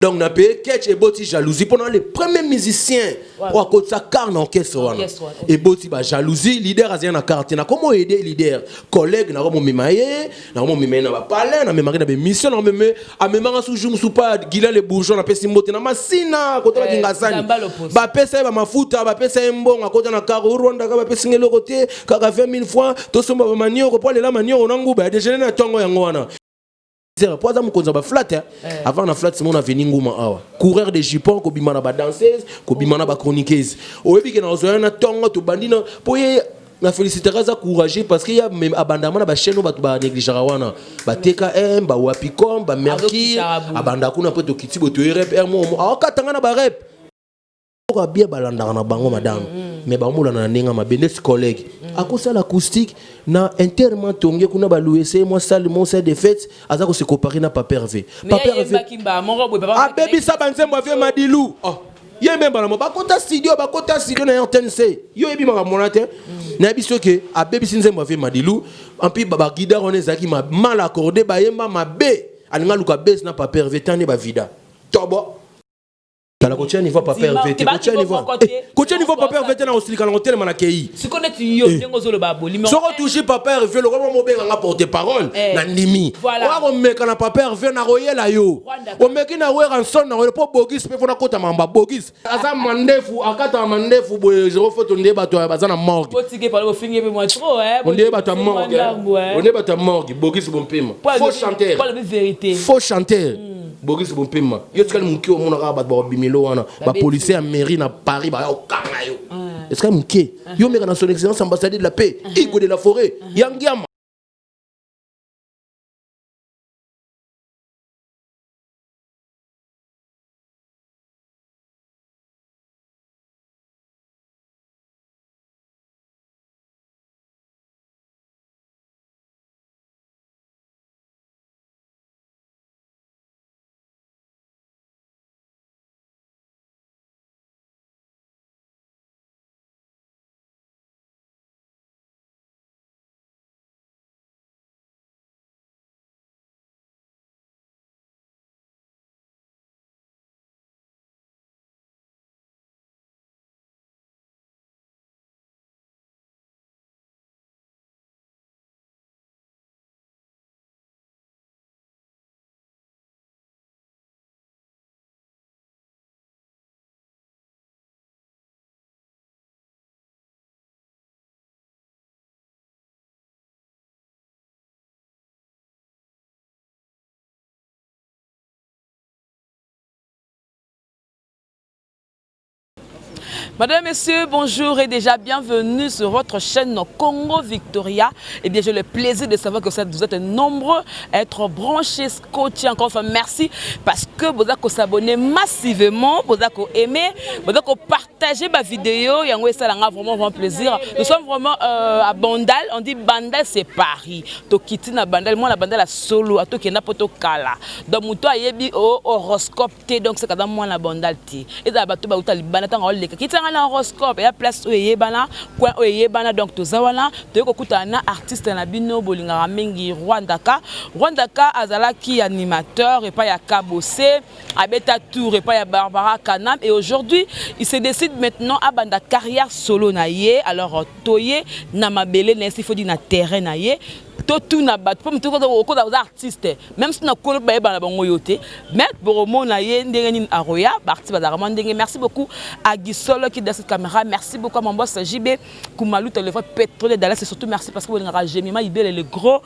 Donc na paye ketch eboti jalousie pona le premier musicien oyo akotisa car na orchestre wana eboti ba jalousie. Leader azali na car te, nakomo aider leader collègue, nakomomema ye, nakomomema ye na bapalin, namemaki na bemission, nakomeme amemanga su jour mosusu pa Guilain le Bourgeois, napesi mbote na Masina kotala Kingasani, bapesa ye bamafuta, bapesa ye mbongo, akota na car Rwanda ka bapesi nge eloko te, kaka 20 000 francs tosomba bamanioko po alela manioko na nguba ya dejeuner na ntongo yango wana po aza mokonzi ya baflat eh. Avant na flat simon aveni nguma awa coureur de jupon, kobima na badanseuse, kobima na bachroniqueuse, oyebi ke na ozwa na ntongo tobandi na po ye na félicitera, aza courageux parce que ya abandama na bachaîne oyo bato banégligeaka wana, baTKM, bawapicom, bamercure, abanda kuna mpo tokiti boye toye rep r mo aokatanga na barep oka bien, balandaka na bango madame, mais bamolanda na ndenge mabe. Ndeti collègue akosala acoustique na internement tonge kuna, baluese mwa salle mo salle de fête, aza kose comparer na Papa Hervé. Papa Hervé abebisa banzembo ave Madilu. Oh. Ye mbemba na mo bakota studio, bakota studio na RTNC, yo oyebi makambo wana te. Nayebi soki abebisi nzembo ave Madilu ampi baguitare wana ezalaki mal accordé, bayemba mabe, alinga luka bese na Papa Hervé tande bavida tobo. Tala kotia niveau Papa Hervé te, kotia niveau, kotia niveau Papa Hervé te na kosilika na kotelema na kei. Sikoyo neti yo ndenge ozoloba bolimi. Soko touche Papa Hervé lokola mobenganga porte parole na ndimi oya komeka na Papa Hervé na koyela yo omeki na Werrason na koyela mpo Bogis mpe fona kota mamba. Bogis aza mandefu, akataka mandefu boye, zero foto nde bato baza na morgue, onde bato ya morgue, onde bato ya morgue. Bogis Bompema, faux chanteur, faux chanteur. Bogis Bompema, yo tikali moke, omonaka bato bakobimelo wana, bapolicier ya mairie na Paris baya kokanga yo. Esikali moke, yo meka na son excellence ambassadeur de la paix, Igwe de la forêt ya Ngiama. Madame, Messieurs, bonjour et déjà bienvenue sur votre chaîne Congo Victoria. Eh bien, j'ai le plaisir de savoir que vous êtes nombreux à être branchés, scotchés. Encore une fois, merci parce que vous avez s'abonner massivement, vous avez aimé, vous avez partagé ma vidéo. Et ça a vraiment, vraiment plaisir. Nous sommes vraiment à Bandal. On dit Bandal, c'est Paris. Tokiti na Bandal, moi, la Bandal, la solo, atokenda poto kala. Donc, muto ayebi horoscope te, donc c'est quand moi na Bandal te. Eza bato bauta libanda, ntango oleka kitanga na horoscope ya place oyo eyebana, coin oyo eyebana. Donc toza wana, toyei kokutana na artiste na bino bolingaka mingi, Rwandaka. Rwandaka azalaki animateur epai ya Kabose, abeta tour epai ya Barbara Kanam et aujourd'hui il se décide maintenant abanda carrière solo na ye. Alors toye na mabele na ye, s'il faut dire na terrain na ye, totuna bato mpo motu okoza oza artiste, même si nakolo bayeba na bango yo te, mais bokomona ye ndenge nini aroya. Baartiste bazalaka mwa ndenge. Merci beaucoup à Gisolo qui dans cette caméra, merci beaucoup à mon boss JB Kumaluta, le vrai pétrolier de Dallas, et surtout merci parce que bolingaka Jemima Ibele, le gros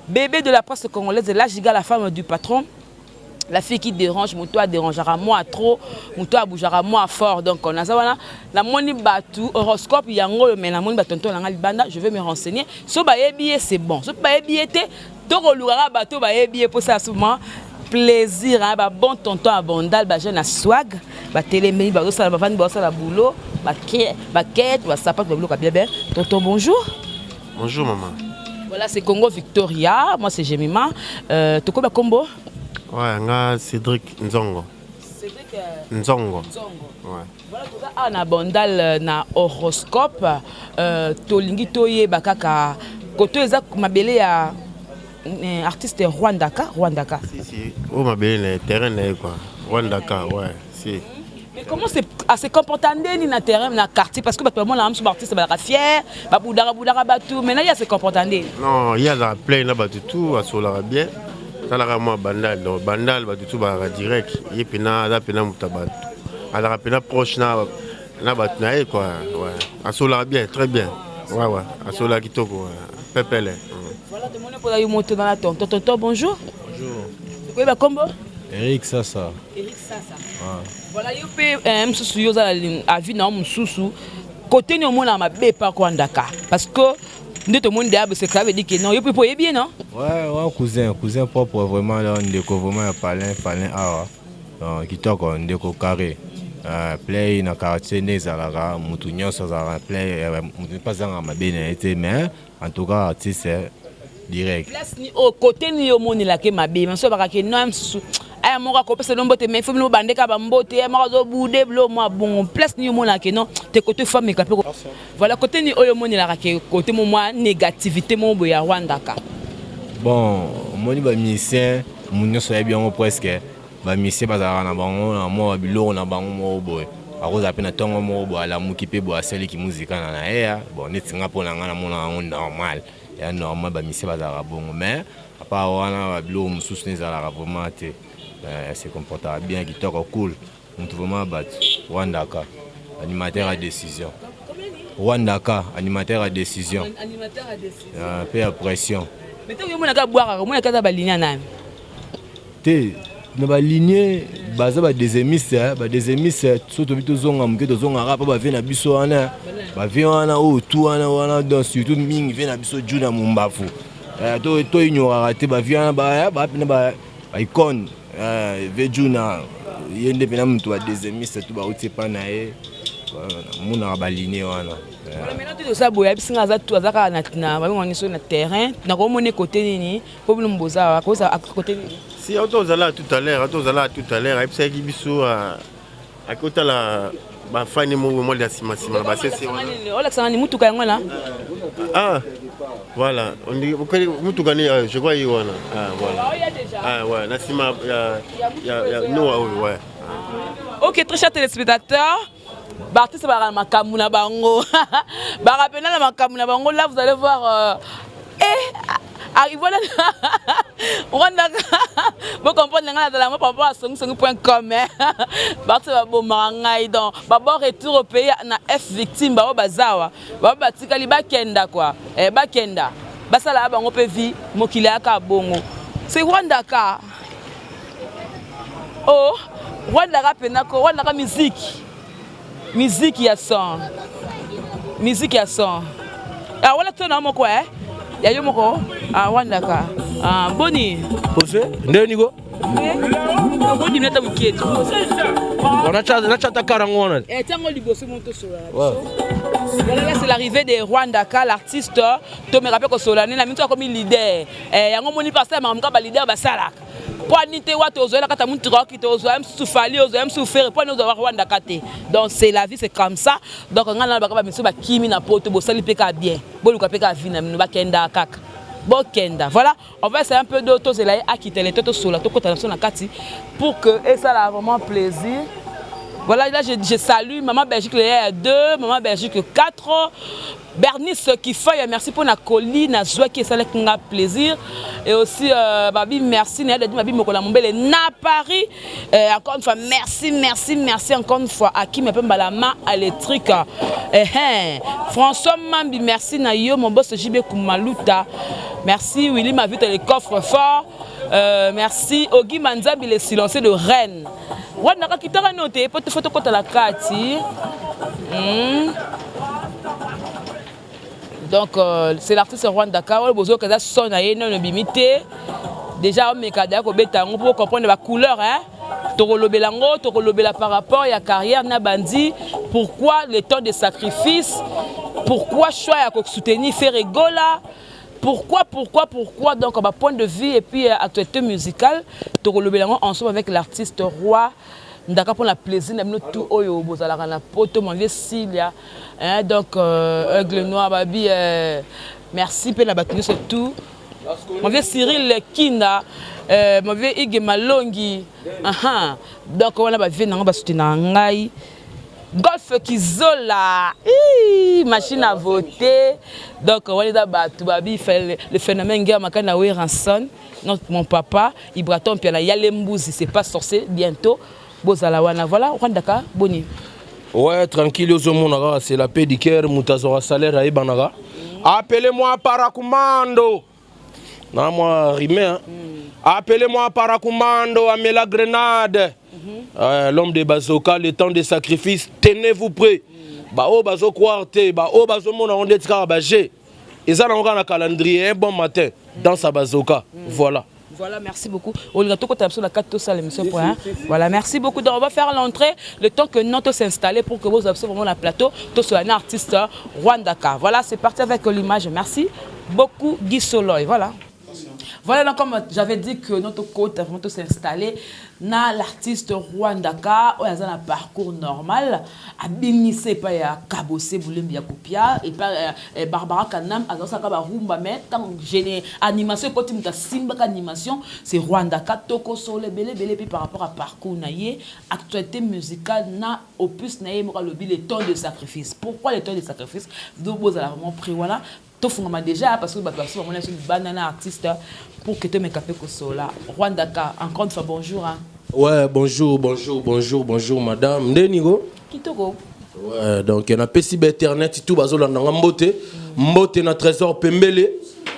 bébé de la presse congolaise, la giga, la femme du patron, la fille qui dérange. Moto adérangera moi trop, moto abougera moi fort. Donc naza wana, namoni bato horoscope yango oyo, mais namoni batonton nanga libanda. Je vais me renseigner. So bayebi ye, c'est bon. So bayebi ye te, tokolukaka bato bayebi ye mposa souvent plaisir, hein, babon tonton ya Bandal, bajeune ya swag, batelemeli, bazosala, bavandi, bazosala boulot, bakete, basapato, babiloko ya bien bien. Tonton, bonjour. Bonjour maman. Voilà, c'est Congo Victoria, moi c'est Jemima. Tokoba kombo? Ouais, nga Cédric Nzongo. Cédric Nzongo. Nzongo. Ouais. Voilà, toza awa na Bandal na horoscope. Tolingi toyeba kaka koto eza mabele ya artiste Rwandaka, Rwandaka. Si si, oyo mabele na terrain na ye quoi. Rwandaka, ouais, si. Mais comment c'est à se comporter ndeni na terrain, na quartier? Parce que bato bamona mosusu, baartiste bazalaka fier, babudaka budaka bato. Maintenant, ye ase comporter ndeni? Non, ye azalaka plein na bato tout, asolaka bien. Talaka mwa Bandal, donc Bandal bato tout bazalaka direct. Ye mpena aza mpena moto ya bato, azalaka mpena proche na bato na ye, quoi. Ouais, asolaka bien, très bien. Ouais, asolaka kitoko, ouais. Pepele. Voilà, tomoni mpoza yo moto na tonton. Tonton, bonjour. Bonjour. Koyeba kombo? Eric Sasa. Eric Sasa. Voilà, yo mpe mosusu, yo oza na avis na yo mosusu, côté nini omonaka mabe pa Rwandaka? Parce que nde tomoni deya, ça veut dire que non, yo mpe po oyebi ye, non? Ouais, cousin, cousin propre vraiment là, ndeko vraiment ya palin, palin awa. Donc kitoko, ndeko carré. Play na quartier nde ezalaka, mutu nyonso azalaka play, mutu mpe azangaka mabe na ye te, mais en tout cas artiste direct. Place ni oyo, côté nini omonelaka mabe? Mosusu abakaki no, ya mosusu aya moko akopesa no mbote, mais faut bino bobandeka bambote, ya moko azobude bilo mwa bongo. Place nini omonaka non te, côté fameka mpe? Voilà, côté nini oyo omonelaka ke côté mo mwa négativité moko boye ya Rwandaka? Bon, omoni, bamusicien, mutu nyonso ayebi yango, presque bamusicien bazalaka na bango na mwa biloko na bango moko boye. Akozala mpe na ntongo moko boye, alamuki mpe boye, asaliki muzika na ye ya bon. Neti nga, mpo na nga, namona yango normal, ya normal, bamusicien bazalaka bongo. Mais à part wana, babiloko mosusu ne ezalaka vraiment te. Se comportaka bien, kitoko, cool, motu vraiment bato. Rwandaka, animateur à décision. Rwandaka, animateur à décision. Animateur à décision. Mpe ya pression. Mais ntango omonaka bwakaka, omonaka aza baligne nani? Te, na baligne baza badeuxiémiste, badeuxiémiste. So tobi tozonga moke, tozongaka mpo bavie na biso wana, bavie wana oyo tu wana wana. Donc surtout mingi vie na biso ju na mombafu, toignoraka te bavie wana, bapena baicône. Ve Juna, ye nde mpena moto badeuxiémiste to bauti epa na ye, namonaka baligne wana. Maintenant te, toza boye, ayebisi nga aza aza kaka na babenga nyonso na terrain. Nakomona kote nini mpo bino boza koza kote nini? Si, auto ozala tout à l'heure, auto ozala tout à l'heure, ayebisaki biso akotala bafani moko mwa ya nsima nsima na basese wana. Olakisanga ni mutuka yango na Ah voilà, mutuka ni, je crois ye wana. Ah voilà, ah ouais, na nsima ya noa oyo, ouais. Ok, très chers téléspectateurs, baartiste bazalaka na makambo na bango, bakapena na makambo na bango. Là, vous allez voir, eh, voilà Rwandaka, bocomprendre ngai, nazala ngo par rapport à songisongi.com. Baartiste babomaka ngai. Donc babo retour au pays na F victime, bao bazawa, bao batikali, bakenda quoi, bakenda basala bango mpe vie mokili ayaka bongo. C'est Rwandaka, oh Rwandaka mpena ko Rwandaka, musique, musique ya son, musique ya son. Ah, wana to na moko, eh ya yo moko. Ah, Rwandaka, ah, boni? Pose nde niko. Okondimina ata mokie ti. Natyata karango wana. Ntango liboso mo tosola na biso. Voilà, là c'est l'arrivée de Rwandaka, l'artiste. Tomeka mpe kosola nde na minso akomi leader. Yango moni mpe asala makambo kaka baleader basalaka. Mpo ani te wa tozwela kata mutuka oki, tozwa mosusu Fally, ozwa mosusu Ferre, mpo ani ozwa Rwandaka te? Donc c'est la vie, c'est comme ça. Donc ngai na baka bamiso bakimi na poto, bosali mpe kaka bien, boluka mpe kaka vie na bino, bakendaka kaka bokenda. Voilà, on va essayer un peu de tozela ye akitele to tosola, tokota na biso na kati pour que esala vraiment plaisir. Voilà, là je salue Maman Belgique Léa 2, Maman Belgique 4, Bernice Kifoy, merci pour la colis, na joie qui esalaki nga plaisir. Et aussi Babi, merci, na dit Babi Mokola Mombele na Paris. Encore une fois, merci, merci, merci encore une fois à qui me peut la main électrique. Eh, eh. François Mambi, merci na yo, mon boss JB Kumaluta. Merci Willy Mavita, le coffre fort. Merci Ogi Manzabi, le silencieux de Rennes. Wana kakitaka note po photo kota la kati. Donc c'est l'artiste Rwandaka oyo bozoyoka eza son na ye nano ebimi te. Déjà omeka daya kobeta yango mpo comprendre bacouleur, hein? Tokolobela yango, tokolobela par rapport ya carrière na bandi, pourquoi le temps de sacrifice, pourquoi choix ya kosoutenir Ferre Gola, pourquoi, pourquoi, pourquoi. Donc ba point de vue et puis actualité musicale, tokolobela yango ensemble avec l'artiste Roi Ndaka mpona plaisir na bino tout oyo bozalaka na poto. Mon vieux Silia, hein, donc Aigle Noir babi, merci mpe na bato nyonso tout. Mon vieux Cyril Kinda. Mon vieux Ige Malongi. Aha. Donc wana ba vieux nanga ba soutenir ngai. Golf Kizola, Ii, machine à voter. Donc wana eza bato babi le phénomène guerre makana Werrason, notre mon papa Ibraton Piana Yale Mbuzi, c'est pas sorcier bientôt. Bozala wana voilà Rwandaka boni. Ouais, tranquille, ozomona kaka c'est la paix du cœur, moto azwaka salaire ayebanaka. Appelez-moi paracommando. Na mwa rime, hein. Appelez-moi paracommando, amela grenade. L'homme de Bazoka, le temps de sacrifice, tenez-vous prêts. Ba oyo bazocroire te, ba oyo bazomona ngo ndeti kaka baje. Eza nango kaka na calendrier, un bon matin, dans sa bazoka. Voilà. Voilà, merci beaucoup. Olinga tokota biso na kati tosala l'émission point. Voilà, merci beaucoup. Donc on va faire l'entrée le temps que nous s'installer pour que vous ayez vraiment la plateau to sur un artiste Rwandaka. Voilà, c'est parti avec l'image. Merci beaucoup Guy Soloy. Voilà. Voilà, donc comme j'avais dit que notre côte a vraiment s'installer na l'artiste Rwandaka, oyo aza na parcours normal, abinise epai ya Kabose Bulembi ya Kopia, epai Barbara Kanam, azalaka barumba, mais ntango gene animation ekoti, moto asimbaka animation c'est Rwandaka. Tokosolo ebele ebele mpe par rapport à parcours na ye, actualité musicale na opus na ye moko alobi le temps de sacrifice. Pourquoi le temps de sacrifice? Donc bozala vraiment prêt. Voilà, tofungama déjà parce que bato basusu bamona biso libanda na artiste pour que tomeka mpe kosola. Rwandaka, encore une fois bonjour, hein. Ouais, bonjour, bonjour, bonjour, bonjour madame. Ndeni go? Kitoko. Ouais, donc napesi ba internet tout bazolanda nga mbote. Mbote na Trésor Pembele,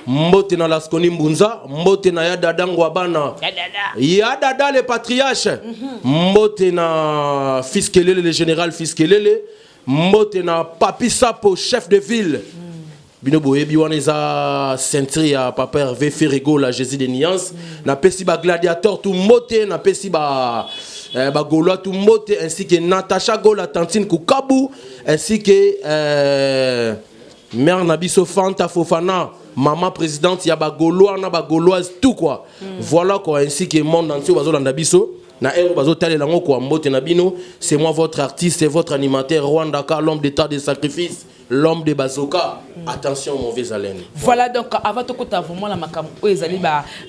mbote na Lasconi Mbunza, mbote na ya Dada Ngwabana. Ya Dada. Ya Dada le patriarche. Mbote na Fils Kelele, le général Fils Kelele. Mbote na Papi Sapo, chef de ville. Bino boyebi wana eza ceinture ya papa Hervé Ferrego, la Jésus de Nuance. Napesi bagladiateur tout mbote, napesi ba bagaulois tout mbote, ainsi que Natacha Gola, tantine Kukabu, ainsi que mère na biso Fanta Fofana, maman présidente ya bagaulois na bagauloise tout quoi. Voilà quoi, ainsi que monde entier bazolanda biso na ero bazotalela yango quoi. Mbote na bino, c'est moi votre artiste et votre animateur Rwandaka, l'homme d'état de sacrifice, l'homme de Bazoka. Attention, mauvaise haleine. Voilà, donc avant tokota vraiment na makambo oyo ezali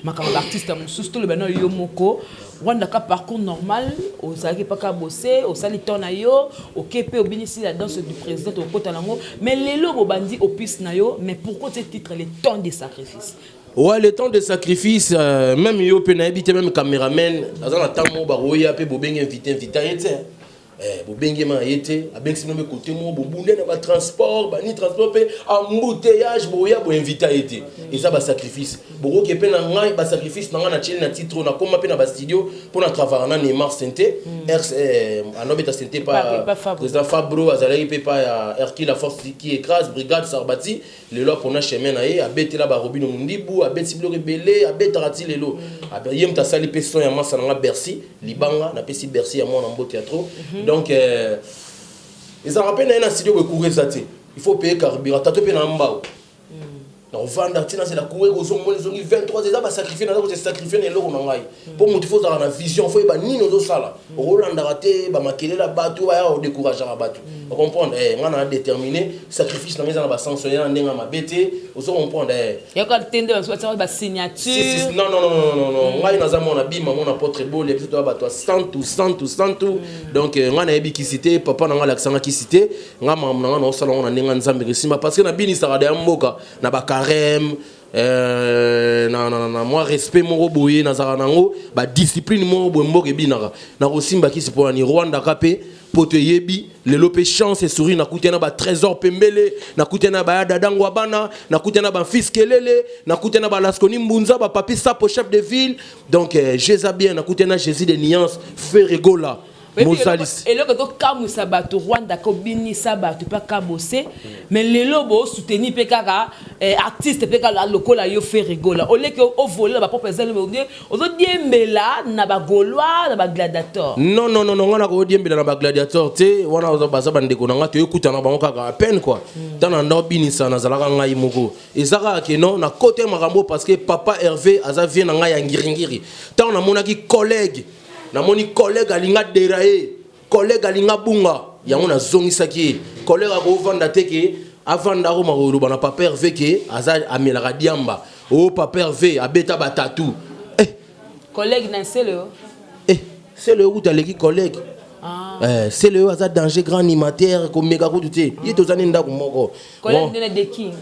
makambo ya baartiste mosusu, toloba na yo moko Rwandaka, parcours normal, ozalaki mpaka bose, osali temps na yo, oke mpe obinisi la danse du président, tokota nango. Mais lelo bobandi opus na yo, mais pourquoi ce titre, le temps de sacrifice? Ouais, le temps de sacrifice, même yo pe nayebi te, même caméraman aza na ntango moko bakoya mpe bobengi invité, invité ye te. Bobengema ye te, abengisi bino mpe kote moko bobunde na batransport bani transport mpe embouteillage, boya boinvita ye te. Eza basacrifice bokoki mpe na ngai, basacrifice na ngai na tieli na titre oyo. Nakóma mpe na bastudio mpo na travailler na Neymar Sente, anobeta sente pa président Fabro, azalaki mpe pa ya Hercule, la force qui écrase, brigade Sarbati. Lelo apona chemin na ye, abetela barobino Mundibu, abeti biloko ebele, abetaka ti lelo. Ye moto asali mpe son ya masa na nga Bercy Libanga, napesi Bercy ya mwana mbote ya trop. Donc ezalaka mpe na ye na studio boye, courant eza te, il faut payer carburant tato mpe na mbao na ovanda ntina zela courant kozonga ezongi 23. Eza basacrifice, naza kose sacrifier na eloko na ngai mpo motu fo ozalaka na vision, fo yeba nini ozosala. Okolandaka te bamakelele ya bato baya kodécourageaka bato, ocomprendre? Ngai na déterminé, sacrifice na ngai eza na basanction, eza na ndenge ya mabe te, ozo comprendre? Yoka te nde batiaka basignature. Non, non, non, non, non, ngai naza mwana bima, mwana apôtre bole, biso toya bato ya santu santu santu. Donc ngai nayebi kisi te, papa na ngai alakisanga kisi te. Ngai makambo na ngai naosala yango na ndenge ya Nzambe esimba, parce que nabinisaka da ya mboka na bacarême, na mwa respect moko boye nazalaka nango, badiscipline moko boye mboka ebinaka. Nakosimba kisi mpo nani Rwandaka mpe po toyebi lelo mpe chance esuri, nakuti na batrésor pembele, nakuti na baya Dadango ya bana, nakuti na bafils Kelele, nakuti na balasconi Mbunza, bapapi Sapo, chef de ville. Donc jeza bien, nakuti na Jésus de Nuance, Ferregola mozalisi. Eloko ezokamwisa bato, Rwanda kobinisa bato mpe akabose, mais lelo bosoutenir mpe kaka artiste mpe kaka lokola yo Ferregola, oleki ovolela bapropre ezali, ozodiembela na bagaulois, na bagladiateur. Non, non, non, non, nga nakodiembela na bagladiateur te. Wana baza bandeko na nga, toyekutana bango kaka à peine quoi. Ntango na nda obinisa, nazalaka ngai moko, eza kaka ke non, na kote makambo parce que papa Hervé aza vie na ngai ya ngiringiri. Ntango namonaki collègue, namoni collègue alinga dérailler, collègue alinga bunga, yango nazongisaki ye. Collègue akovanda te ke avanda akoma koloba na papa Hervé ke aza amelaka diamba, o papa Hervé abeta batatu. Eh, Collègue na Sele oyo? Eh, Sele oyo kutu aleki collègue. Ah. Eh, Sele oyo aza danger, grand animateur, komeka kutu te. Ye toza ne ndako moko. Collègue nde na The King.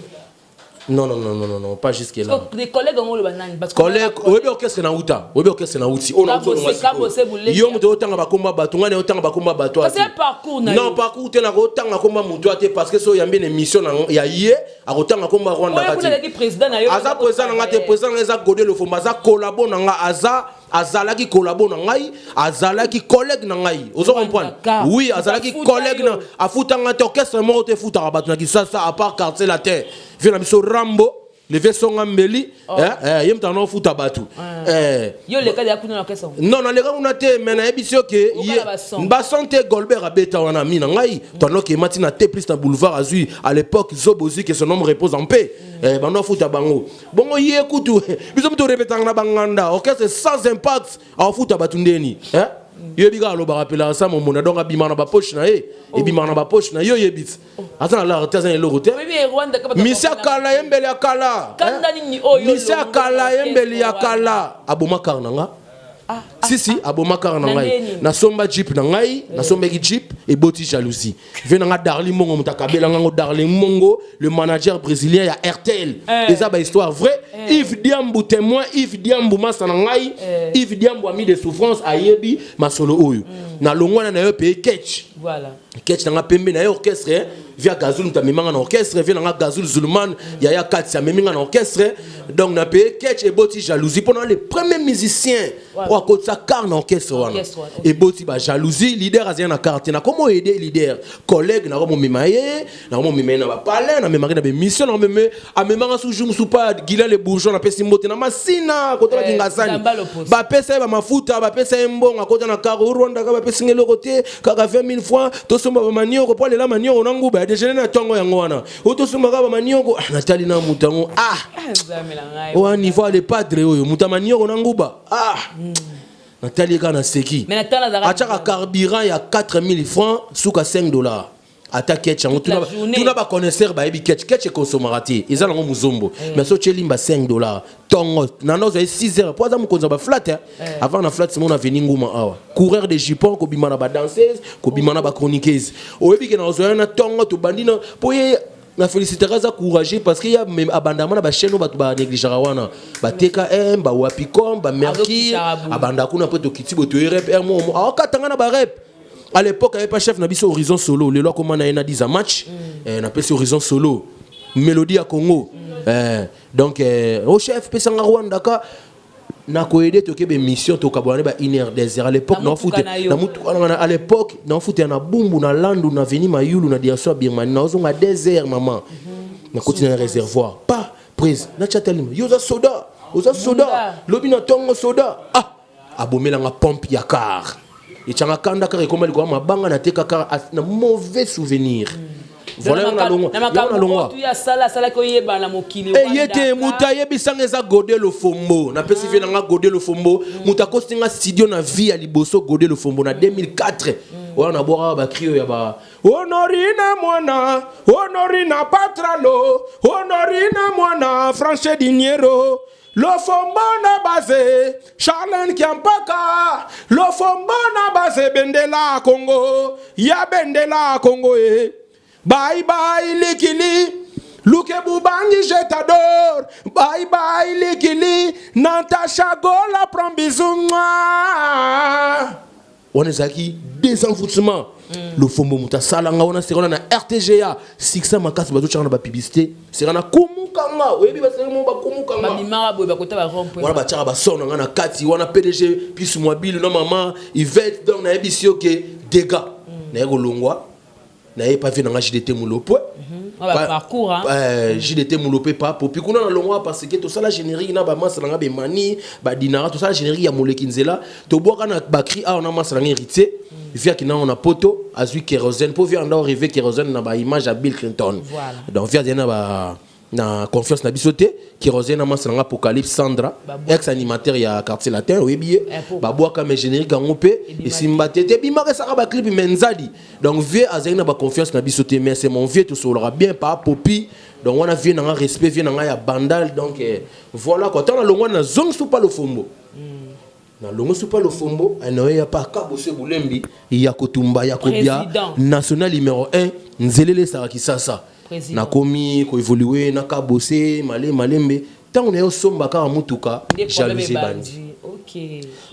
Non, non, non, non, non, non, pas jusque là. Des collègues ngo loba nani? Parce que collègue, oyebi orchestre na uta, oyebi orchestre na uti. Ona uti olonga sikoyo. Yo moto otanga bakomba bato, ngai na otanga bakomba bato. Parce que parcours na Non, parcours te na kotanga komba moto te parce que so yambi na émission na ya ye akotanga komba Rwanda kati. Président na yo. Aza président na nga te, président na eza Godé Lofombo, aza collabo na nga, aza azalaki collabo na ngai, azalaki collègue na ngai. Ozo comprendre? Oui, azalaki collègue na afutanga te, orchestre moko te futaka bato na Kinshasa à part Quartier Latin. Vieux na biso Rambo, le vieux Songa Mbeli, Oh. eh, eh, ye moto ana ofuta bato. Ah. Eh. Yo leka ya kuna na orchestre? Non, naleka kuna te, mais nayebisi yo ke Okala ye ba son. bason te. Golbert abeta wana mi na ngai, tonoki emati na te plus na boulevard, azwi à l'époque Zobozi, que son homme repose en paix. Eh, bando afuta bango bongo, ye kutu biso moto orepetanga na banganda, orchestre sans impact, afuta bato ndeni, eh? Yoyebi kaka alobaka apelaka sa momona, donc abima na bapoche na ye, ebimaka na bapoche na ye. Oyebi ti aza na lar te, aza na eloko te. Oyebi Rwanda ka bato Misi ya kala, ye mbeli ya kala. Kanda Eh? nini oyo Misi ya olongola kala, ye mbeli ya orchestre? Kala aboma kar na nga. Ah, Si si, aboma kar na Na ngai. ndeni? Nasomba jeep na ngai, nasombaki jeep, eboti jalousie. Vieux na nga Darli Mongo moto akabela ngango, Darli Mongo, le manager brésilien ya RTL. Eh. Eza bahistoire vrai. Yves Diambu témoin, Yves Diambu masa na ngai. Yves Diambu, ami de souffrance, ayebi masolo oyo. Nalongwana na yo paye ketch. Voilà. Ketch nanga pembe na ye orchestre via Gazul, moto amemanga na orchestre, vieux nanga Gazul Zulman, yaya kati, amemi nga na orchestre. Donc na paye ketch, eboti jalousie mpona le premier musicien oyo akotisa car na orchestre wana. Orchestre wana, ok. Eboti bajalousie. Leader azali na car te, nakoma oaider leader, collègue, nakomomema ye, nakomomema ye na bapalin, namemaki na bémission, nakomeme amemanga su jour mosusu pa Guilain le Bourgeois, napesi mbote na Masina kotala Kingasani. Nzambe aloposa. Bapesa ye bamafuta, bapesa ye mbongo, akota na kar Rwanda, kaka bapesi nga eloko te, kaka 20 000 francs, tosomba bamanioko po alela manioko na nguba ya déjeuner na ntongo yango wana oyo tosomba kaka bamanioko. Ah, natali na moto yango, ah. Ah, Nzambe na ngai. Oyo niveau ale padre oyo moto ya manioko na nguba, ah, natali ye kaka na seki. Mais natala azalaka Atiaka carburant ya 4000 francs, suka 5 $, ata ketch yango. Toute la journée. Tuna baconnaisseur, bayebi ketch. Ketch ekonsomaka te, eza nango mozombo, mais so otye 5 $, ntongo nanda ozali 6 heures po aza mokonzi ya baflat avant na flat simon aveni nguma awa, coureur de jupon, kobima na badanseuse, kobima na bachroniqueuse. Oyebi ke na ozwa na ntongo tobandi na po ye na félicitera, aza courageux parce que ya abandama na bachaîne oyo bato banégligeaka wana, bateka m bawapicom, bamercure. Azokitaka boye. Abanda kuna mpo tokiti boye, toye rep r mo aokatanga na barep. À l'époque aye pa chef na biso Horizon Solo, lelo akoma na ye na 10 match. Eh, napesi Horizon Solo mélodie ya Congo. Eh, donc eh, o chef pesanga Rwanda ka nakoyede, tokebe mission, tokabwana ba 1 heure, 2 heures à l'époque. Na motuka Naofute na yo. na motuka na nga à l'époque, naofutela na Bumbu, na Landu, na veni Mayulu, na direction ya Birmanie, naozonga 2 heures, mama, nakoti na réservoir pa prise, natya telema, yo oza soda, oza soda. Bunda. Lobi na ntongo soda, ah, abomelanga pompe ya car, etianga kanda, kaka ekoma likolo ya mabanga, nateka car na mauvais souvenir. Voilà, yango nalongwa. Na Yango makambo nalongwa. oyo tu asala, asalaki oyeba na mokili. E ye te, moto ayebisanga eza Gode Lofombo. Napesi vieux nanga Gode Lofombo, moto akosinga studio na vie ya liboso, Gode Lofombo, na 2004 wana nabwaka bacri oyo ya ba Honorina mwana Honorina Patralo, Honorina mwana Franche Diniero, Lofombo na base Charlene Kiampaka, Lofombo na base bendela Congo ya bendela Congo e bye bye likili Luke Boubangi, je t'adore. Bye bye likili Natasha Gola, prends bisou. Mouah. Wana ezalaki désenvoûtement. Lofombo moto asalanga wana sera na RTGA succès makasi, bazotyanga na bapublicité sera na kumukanga, oyebi basere mo bakumukanga. Babimaka boye, bakota ba rond point. Wana batiaka bason na nga na kati wana, PDG Pis Mwabilu na mama Ivete. Donc nayebisi yo ke dégâts naye kolongwa, naye pa vieux na nga JDT Mulopwe. Wa ba parcours, hein. JDT Mulopwe pa popi kuna, nalongwa parce que tosala générique na bamasa na nga bemani badinara, tosala générique ya Moleki Nzela, tobwaka na bacri awa na masa na nga héritier viaki nango na poto, azwi kérosène mpo vieux anda orêver kérosène na baimage ya Bill Clinton. Voilà. Donc vieux azali na ba na confiance na biso te, kérosène na masa na nga Apocalypse Sandra, Babwaka. Ex animateur ya Quartier Latin, oyebi ye. Eh, Babwaka me générique yango mpe Ebimaki. esimba te te, ebimaka esaka baclip me nzadi. Donc vieux azali na baconfiance na biso te, mais c'est mon vieux, tosololaka bien pa popi. Donc wana vieux nanga, respect, vieux nanga ya Bandal. Donc eh, voilà quoi, ntango nalongwa, nazongi so pa Lofombo. Nalongwe supa lofombo naye ya pa kabose bulembi ya kotumba ya kobia national numéro 1 nzelele esaka kisasa. Nakomi koévoluer na kabose male malembe. Ntango na ye osomba kaka motuka, jalousie ebandi.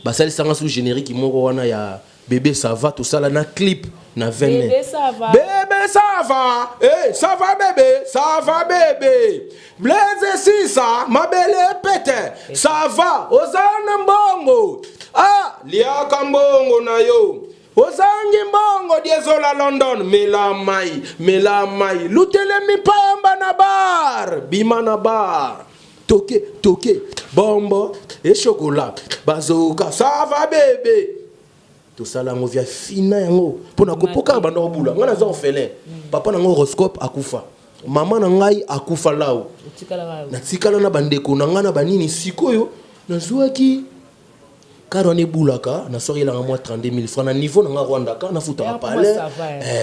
Basalisanga su générique moko wana ya Bébé ça va, tosala na clip na 20 mai. Bébé ça va. Bébé ça va, hey, ça va bébé, ça va bébé, Blaise sisa mabele pete, ça va, oza na mbongo, ah, liaka mbongo na yo, ozangi mbongo diesola London, mela mai, mela mai, lutelemi pamba na bar, bima na bar, toke toke bombo et chocolat bazoka, ça va bébé. Tosala yango via fina yango mpona kopoka banda kobula. Ngai naza orphelin, papa na ngai horoscope akufa, mama na ngai akufa lau. Natikala na bandeko na ngai na banini. Sikoyo nazwaki kare wana ebulaka, nasoki elanga mwa 32 000 francs na niveau na nga Rwandaka nafutaka palais.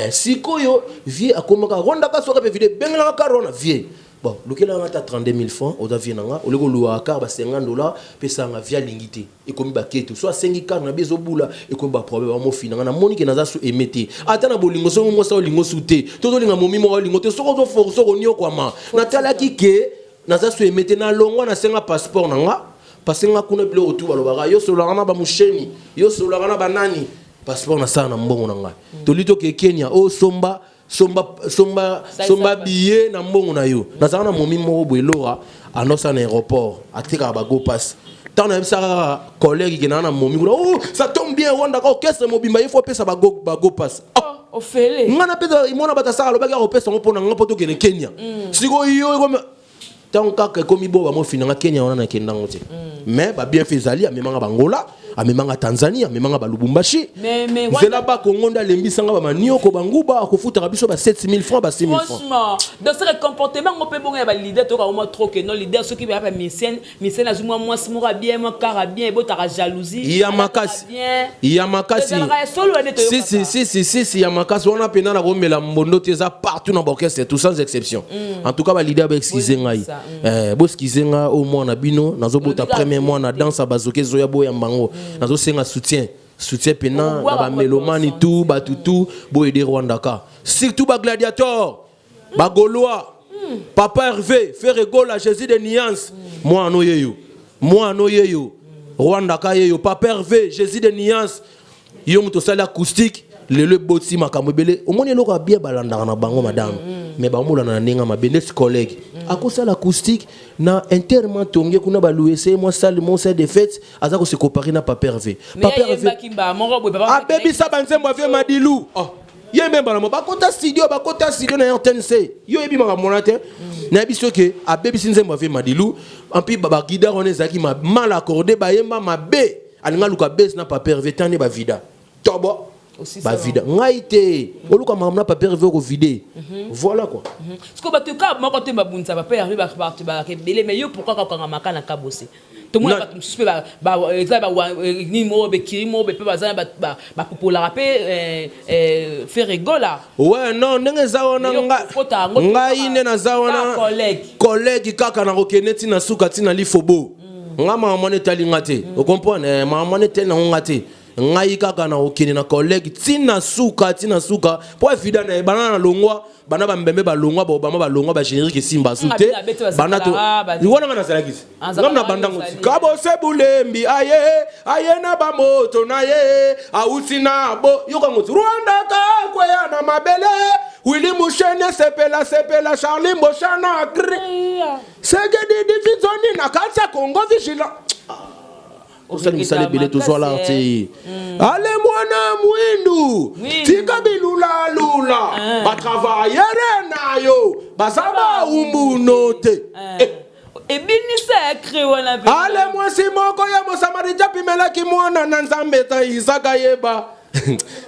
Sikoyo vie akomaka Rwandaka soki mpe vide ebengelaka kare wana vie. Bon, lukelanga ata 32 000 francs, oza vie na nga, oleki oluwaka kare ba 50 $, pesanga. Vie alingi te, ekomi baketo so asengi kare na bi ezobula, ekomi baproblème. Bamofina nga, namoni ke naza su aime te ata na bolingo. Soki mwasi olingo su te, tozolinga momi moko olingo te, soki ozoforce okoniokwama. Natalaki ke naza su aime te, nalongwa, nasenga passeport na nga parce nga kuna biloko tu balobaka yo sololaka na bamusheni, yo sololaka na banani. Passeport nasala na mbongo na ngai. Toli toke Kenya, osomba somba somba somba billet na mbongo na yo. Nazalaka na momi moko boye, Lora, andosala na aéroport, atekaka bago passe. Ntango nayebisaka kaka collègue ke naa na momi kuna, oh, ça tombe bien, Rwanda orchestre mobimba ye fo apesa bago passe. Oh, ofele. Nga napesa mwana bato asala, alobaki akopesa yango mpo na nga mpo tokende Kenya. Sikoyo yo ekomi ntango kaka ekomi bo bamofinanga Kenya wana, nakendango te. Mais babienfait ezali, amemanga bangola, amemanga Tanzanie, amemanga balubumbashi. Nzela bakongo nde alembisanga bamanioko banguba, akofutaka biso ba 7000 francs, ba 6000 francs. Franchement, donc c'est comportement ngo mpe bongo ya baleader. Toyoka mwa trop que non, leader soki baya ba musicien, musicien azwi mwa mwasi moko bien, mwa kara bien, ebotaka jalousie. Ya makasi, ya makasi. Si si si si si si, ya makasi wana mpena nakomela mbondo te. Eza partout na baorchestre, tout sans exception. En tout cas baleader, baexcuse ngai, boexcuse nga o mwana bino nazobota premier mwana danse ya bazoki ezoya, boyamba yango. Nazosenga soutien, soutien mpena na bamélomane tout, bato tout boyede Rwandaka, surtout bagladiator, bagaulois, papa Hervé Ferregola, Jésus de nuance, mwana oyeyo, mwana oyeyo, Rwandaka yeyo, papa Hervé, Jésus de nuance, yo moto osali acoustique lelo eboti makambo ebele. Omoni eloko ya bien balandaka na bango, madame, mais bamolanda na ndenge mabe. Ndeti collègue akosala acoustique na internement tonge kuna, baluese mwa salle mo salle de fête, aza kose comparer na papa Hervé. Papa Hervé abebisa banzembo avie Madilu. Oh. Ye mbe mbala mo bakota studio, bakota studio na RTNC. Yo oyebi makambo wana te. Nayebi soki abebisi nzembo avie Madilu ampi baguitare wana ezalaki mal accordé, bayemba mabe. Alinga aluka bese na papa Hervé tande bavida tobo bavida ngai te. Oluka makambo na papa Hervé, okovide, voilà quoi. Parce que bato kaka moko te babundisa papa Hervé, bato balaka ebele. Mais yo, pourquoi kokanga maka na kabose? Tomona bato mosusu mpe eza nini moko bekiri moko mpe baza bapopolaka mpe Ferregola. Ouais, non, ndenge eza wana, ngai nde naza wana collègue kaka, nakokende ntina suka, ntina lifobo. Nga makambo wana etali nga te, ocomprendre? Makambo wana etali nango nga te. Ngai kaka na kokende na collègue ntina suka, ntina suka, mpo afida na ye. Bana na longwa, bana bambembe balongwa, baobama balongwa, bagénérique esimba su te. Bana to wana nga nazalaki ngam na bandango kabose bulembi aye aye na bamoto na ye awuti na bo yokango ti Rwanda kakweya na mabele. Willi Mushene sepela sepela, Charlie Mboshana gri segedidi vizoni na kati ya Congo vigilant, osali misala ebele, tozwala te. Ale mwana mwindu, tika bilulalula, batravailleur na yo baza baumbuno te. Ebinisa ya cri wana. Ale mwasi moko ya mosamarita apimelaki mwana na Nzambe ta Isaka, yeba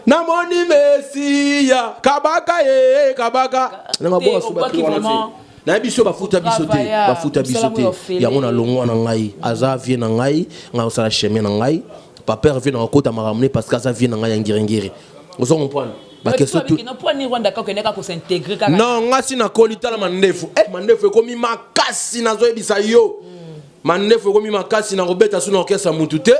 namoni Mesiya kabaka ye kabaka. Nayebi so bafuta biso te, bafuta biso te. Yango nalongwa na ngai, aza vie na ngai, ngai osala chemin na ngai. Papa Hervé na kokota makambo ne parce que aza vie na ngai ya ngiringiri, ozo comprendre? Baquestion. Non, nga si nakoli, tala mandefu, mandefu ekomi makasi. Nazoyebisa yo, mandefu ekomi makasi. Nakobeta su na orchestre mutu te.